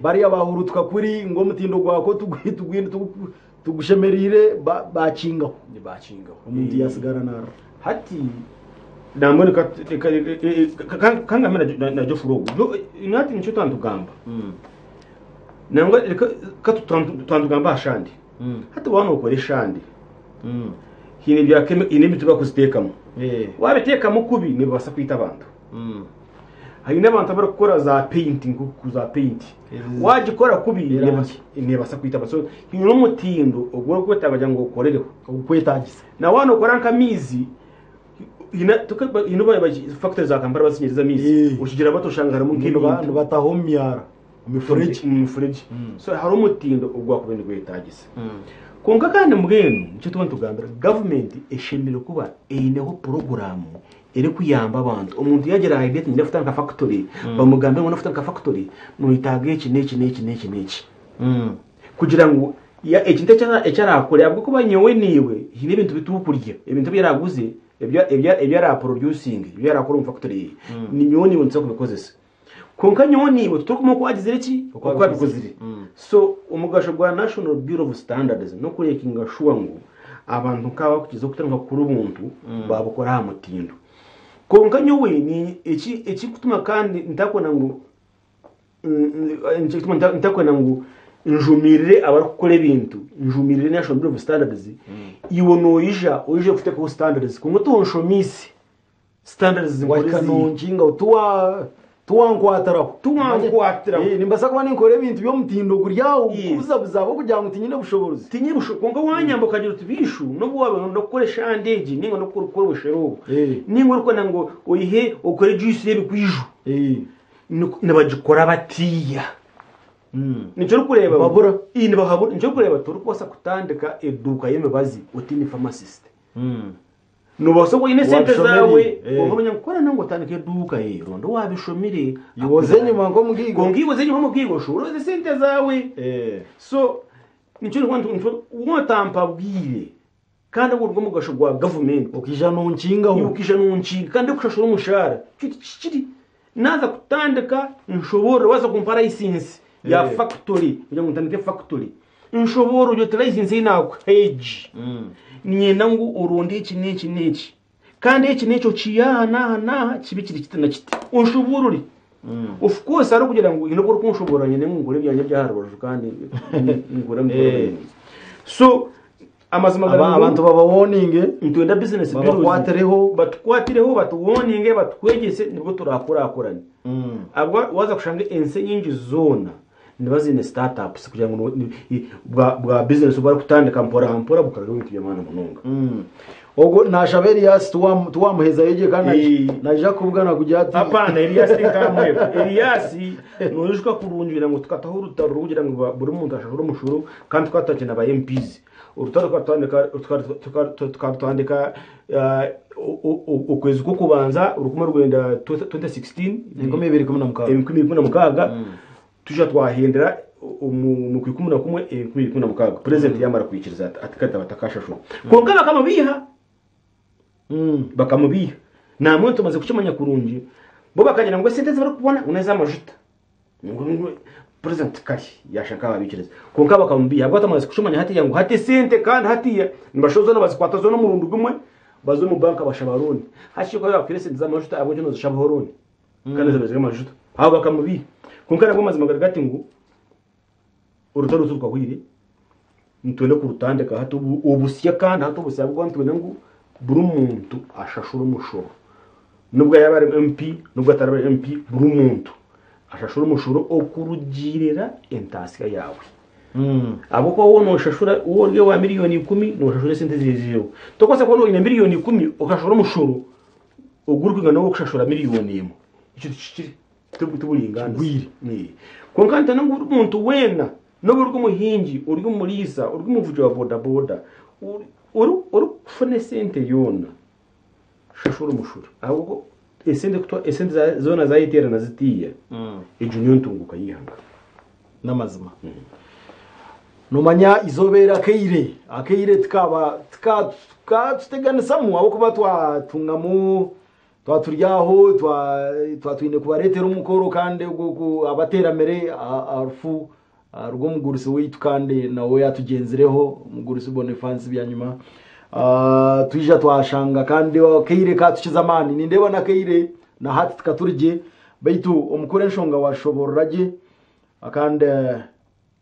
S1: bariya bahurutuka kuri ngo omutindo gwako tugushemerire bakingaho.
S2: Bakingaho.
S1: Omuntu yasigara nara.
S2: Hati nambone kangambe na Geoffrey ogu nati nicyo twantugamba nangwa reka twantugamba ashandi. Hati wana okora eshandi, hine bya hine ebintu bakuziteekamu, wabiteekamu kubi nibabasa kwita abantu. Haine abantu abarikukora za painting, za paint wagikora kubi nebasa kwita abantu. So hine omutindo ogurikwetaaga ngu okorereho.
S1: Ogukwetagisa.
S2: Na wana okora nk'amaizi, hine factory za Kampala basinyiriza amaizi, okigira bato oshanga harimu nk'ebintu.
S1: Nibataho omu myara, omu mifuregye.
S2: Omu mifuregye. So hariho omutindo ogwakuba nigwetagisa. Konka kandi mbwenu nikyo tuba nitugambira gavumenti, eshemereire kuba eineho poroguramu erikuyamba abantu. Omuntu yagira idea ati nenda nka factory, bamugambe ngu nafutandika factory noyetaaga eki n'eki n'eki n'eki n'eki, kugira ngu ekintu ekyarakore. Ahabw'okuba nyowe niiwe hiine ebintu bitukurya, ebintu ebyaraguze, ebyaraproducing, ebyarakora omu factory ye, ni nyowe niiwe nituza kubikozesa. Konka nyowe niiwe tuturikumanya oku wagizire ki, oku wabikozire. So omugasho gwa National Bureau of Standards n'okumakinga sure ngu abantu nk'aba kukiza okutandika kukora obuntu babukora aha mutindo. Konka nyowe ni eki ekikutuma kandi ntakwenda ngu ekituma ntakwenda ngu njumirire abarikukora ebintu, njumirire National Bureau of Standards. Iwe noyija oije kuteekaho standards, konka tonshomiise standards zinkora
S1: Wahika
S2: eziihe.
S1: Nonkinga tuwa tuwankwatiraho.
S2: Tuwankwatiraho.
S1: Nimbasa kuba ninkora ebintu by'omutindo guri aho kubuzabuza abo kugira ngu tinyine bushobozi.
S2: Tinyine bushobozi. Konka wanyamba ukagira uti bishu nobu waba nokukora eshande egi ninga nokukora obushera obu, ninga orikwenda ngu oyihe okore juice y'ebikwijo, nibagikora batiya. Nikyo orikureeba
S1: Babura.
S2: Nibahabura. Nikyo orikureeba torikubaasa kutandika eduuka y'emibazi otine pharmacist. Nobaasa kuba oine esente
S1: Wabishomere.
S2: zaawe, konka omanya kukora nangu otandika eduuka ye, ronda owabishomire.
S1: Iwoze enyima nk'omugiigo.
S2: Konka iwoze enyima nk'omugiigo, oshobora oze esente zawe. So nikyo wotampabwire, kandi ogwo nigwo mugasho gwa gavumenti.
S1: Okija nonkingaho.
S2: Ukija nonkinga kandi okushashura omushahara kiri naza kutandika nshobora waza kumpa license ya factory kugira ngu ntandike factory, nshobora ugira uti license ei nakuha egi, ninyenda ngu oronde eki n'eki n'eki, kandi eki n'eki okiihe aha n'aha n'aha, kibe kiri kiti na kiti, onshoborore. Of course hariho kugira ngu hiine obu orikunshobora nyine ngu nkore ebyangye ebyaha rubaju kandi nkore so amazima
S1: Abantu babawoninge.
S2: Nitwenda business
S1: Babakwatireho.
S2: Batukwatireho, batuwoninge, batwegyese, nibwo turakurakurana. Abwo waza kushanga ensi nyingi zoona niba ziine startups kugira ngu bwa business barikutandika mpora mpora bukarura ebintu by'amaani munonga.
S1: Ogwo nashaba Elias tuwamuhezayo gye kandi naija kubugana kugira ati
S2: Apana, Elias nkamwebwa. Elias noyijuka kurungi ngu tukataho orutaro kugira ngu buri muntu ashashure omushoro, kandi tukatakina ba MPs. Orutaro tukarutandika okwezi kw'okubanza 1916.
S1: 2016.
S2: 2016. Tuja twahindura mu 11 2016, president yamara kwikiriza ati kati batakashashura, konka bakamubiha. Bakamubiha namwe tumaze kukimanya kurungi, bo bakagira ngo esente zibarikubona ngo n'ez'amajuta. Ngo president kari yashaka ababikiriza, konka bakamubiha. Abwo tumaze kukimanya hatiya ngo hati esente kandi hatiya nibashoza bazikwata zo n'omurundi gumwe bazo mu banka bashaba loan, hashiko bakwire esente z'amajuta, abo kino zishabaho loan kandi ziba ziri amajuta. Aho bakamubiha, konka nabwo amazima gari gati ngu orutaro turukahwire, nitwenda kurutandika hati obusya, kandi hati obusya bwo nitwenda ngu buri muntu ashashure omushoro, nubwo yaba ari MP, nubwo atari ari MP, buri muntu. Ashashure omushoro okurugiirira entaasya yaawe. Ahabw'okuba waaba nooshashura waaba ori owa miriyoni ikumi, nooshashura esente ziri Tokubaasa kuba oine miriyoni ikumi okashashura omushoro ogurikwingana n'ogw'okushashura miriyoni emwe. Ekyo tikihikire, tiburingaaniza. Kwonka nitwenda ngu buri muntu weena n'obu ori omuhingi, ori omuriisa, ori omuvugi wa bodaboda, orikufuna esente yoona, shashura omushoro ahabw'okuba esente kutwa esente za- zoona zayeteerana zitiiya egyo niyo ntunguuka y'eihanga.
S1: N'amazima. Nomanya izooba eri akaire akaire tikaba tika tikatuteganisamu ahabw'okuba twatungamu twaba turi aho twa twaba twine kubareetera omukoro kandi ogwo abateeramire aha rufu rw'omugurusi waitu kandi nawe atugyenzireho omugurusi Boniface Byanyima. Twija twashanga kandi akaire katukiza amaani nindeeba n'akaire na hati tikaturi gye baitu omukuru enshonga washoborora gye kandi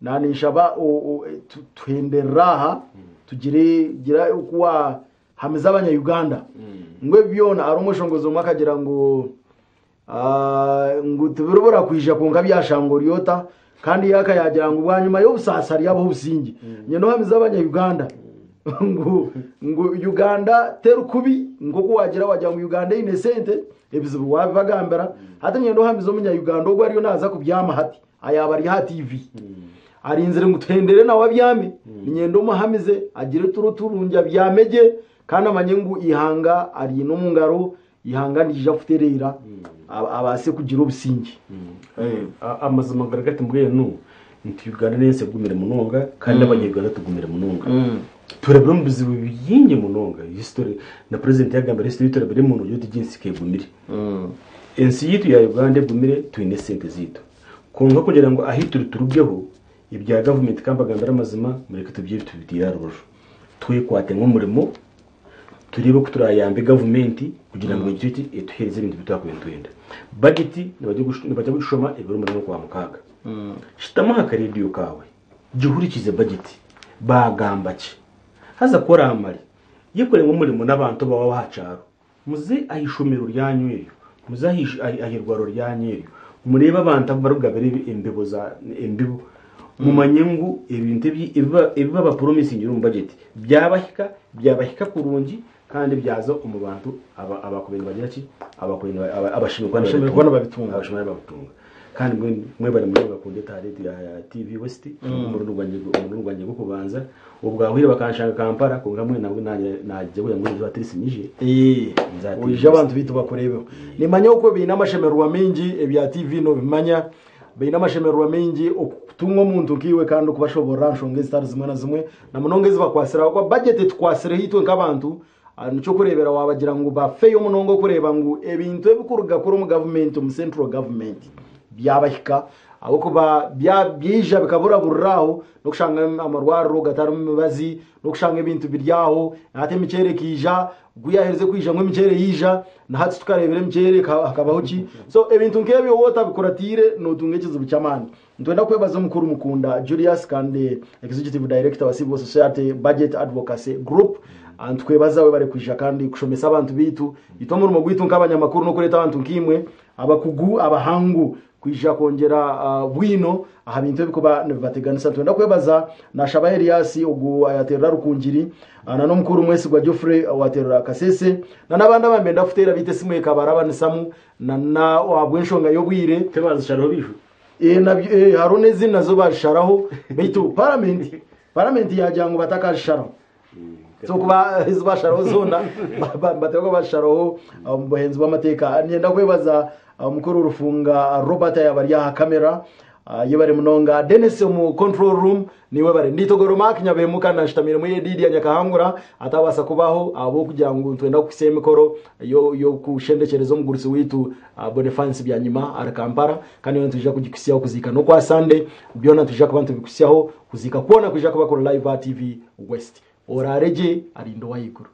S1: naninshaba tuhenderere aha tugire gira oku wahamiza abanya-Uganda ngu ebi byona hariho omweshongozi omwe akagira ngu Ngu tibiribura kwija kwonka byashanga ori ota kandi yaka yagira ngu bwanyima y'obusaasi haryabaho obusingye. Nyine nohamiza abanya-Uganda ngu ngu Uganda teri kubi nk'oku wagira wagira ngu Uganda eine esente ebizibu wabibagambira. Hati niinyenda ohamize omunya-Uganda ogu ariyo naaza kubyama hati ayaaba ari aha TV arinzire ngu tuhendere nawe abyame niinyenda omuhamize agire oturo turungi abyame gye kandi amanye ngu eihanga aryine omu ngaro Eihanga niryija kutereera abaase kugira obusingye.
S2: Amazima gari gati mbwenu nti Uganda n'ensi egumire munonga kandi n'abanya-Uganda tugumire munonga. Turabire omu bizibu bingi munonga. History na president yagambire history ei turabiremu noogira oti egi ensi ka egumire. Ensi yaitu ya Uganda egumire twine esente zaitu. Kwonka kugira ngu ahu turi turugeho ebya gavumenti ka mbagambire amazima mureke tubye tubiteire aha rubaju. Twekwate nk'omurimo Tureebe oku turaayambe gavumenti kugira ngu egire eki etuheereze ebintu ebi twakubaire nitwenda. Bageti nibaija kugishoma ebiro munaana Okwamukaaga. Shutama aha kareediyo kaawe, gihurikize bageti baagamba ki. Haza ku oraamare, yekore nk'omurimo n'abantu abaawe ab'aha kyaro, muze aha ishomero ryanyu eryo, muze aha irwariro ryanyu eryo, mureebe abantu abu barikugabira embibo za embibo, mumanye ngu ebintu ebi babapuromisingire omu bageti Byabahika, byabahika kurungi kandi byaza omu bantu abakubaire nibagira ki? Abakubaire abashemereire kuba nibabitunga. Abashemereire kuba nibabitunga. Kandi mbwenu mwebare munonga kundeeta aha reediyo aha TV West, omurundi gwangye omurundi gwangye gw'okubanza. Obwahwire bakanshanga Kampala kwonka mbwenu nabwo naagye kugira ngu at least nyije. Nze aha TV
S1: Oije abantu
S2: West.
S1: baitu bakureebeho. Nimanya okwo baine amashemererwa maingi ebya TV nobimanya. Baine amashemererwa maingi okutunga omuntu nkaiwe kandi okubashoboorora aha nshonga ezitari zimwe na zimwe na munonga ezibakwasire ahabw'okuba bajeti etukwasireho itwe nk'abantu nikyo okureebera waabagira ngu bafeyo munonga okureeba ngu ebintu ebikuruga kuri omu gavumenti omu central government byabahika ahabw'okuba byaija bikaburaburira aho n'okushanga amarwariro gatarimu mibazi n'okushanga ebintu biri aho hati emiceeri ekaija Ku yaaherize kwija ngu emiceere yaija, na hati tukareebera emiceere hakabaho ki? So ebintu nk'ebyo waaba otabikuratiire nootunga ekizibu ky'amaani. Nitwenda kwebaza omukuru Mukunda Julius kandi Executive Director wa Civil Society Budget Advocacy Group. Nitukwebaza webare kwija kandi kushomesa abantu baitu. Itwe omurimo gwaitu nk'abanyamakuru n'okureeta abantu nkaimwe abakugu, abahangu kwija kwongyera bwino aha bintu ebirikuba nibibateganisa. Nitwenda kwebaza Nashaba Elias ogu ayaterera Rukungiri na n'omukuru Mwesigwa Geoffrey owaterera Kasese na n'abandi abambenda kuteera beitu esimu ekabarabanisamu na na ahabw'enshonga y'obwire.
S2: Tibazisharaho beitu?
S1: Hariho n'ezindi nazo bazisharaho beitu paramenti paramenti yaagira ngu batakazisharaho. So kuba ezi basharaho zoona nibateekwa kuba bazisharaho omu buhenzi bw'amateeka. Niinyenda kwebaza omukuru Rufunga Robert ayaaba ari aha kamera yebare munonga. Denis omu control room niiwe bare. Ndi Togoro Mark Nyabeemuka nanshutamiiremu Yedidia Nyakahangura atabaasa kubaho ahabw'okugira ngu nitwenda kuhitsya emikoro y'okushendekyereza omugurusi waitu Boniface Byanyima ahari Kampala kandi yoona nitwija kugikuhitsyaho kuziika n'okwa Sunday byona nitwija kuba nitubikuhitsyaho. Kuziika kwona kwija kuba kuri live aha TV West. Oraare gye arinde ow'ahaiguru.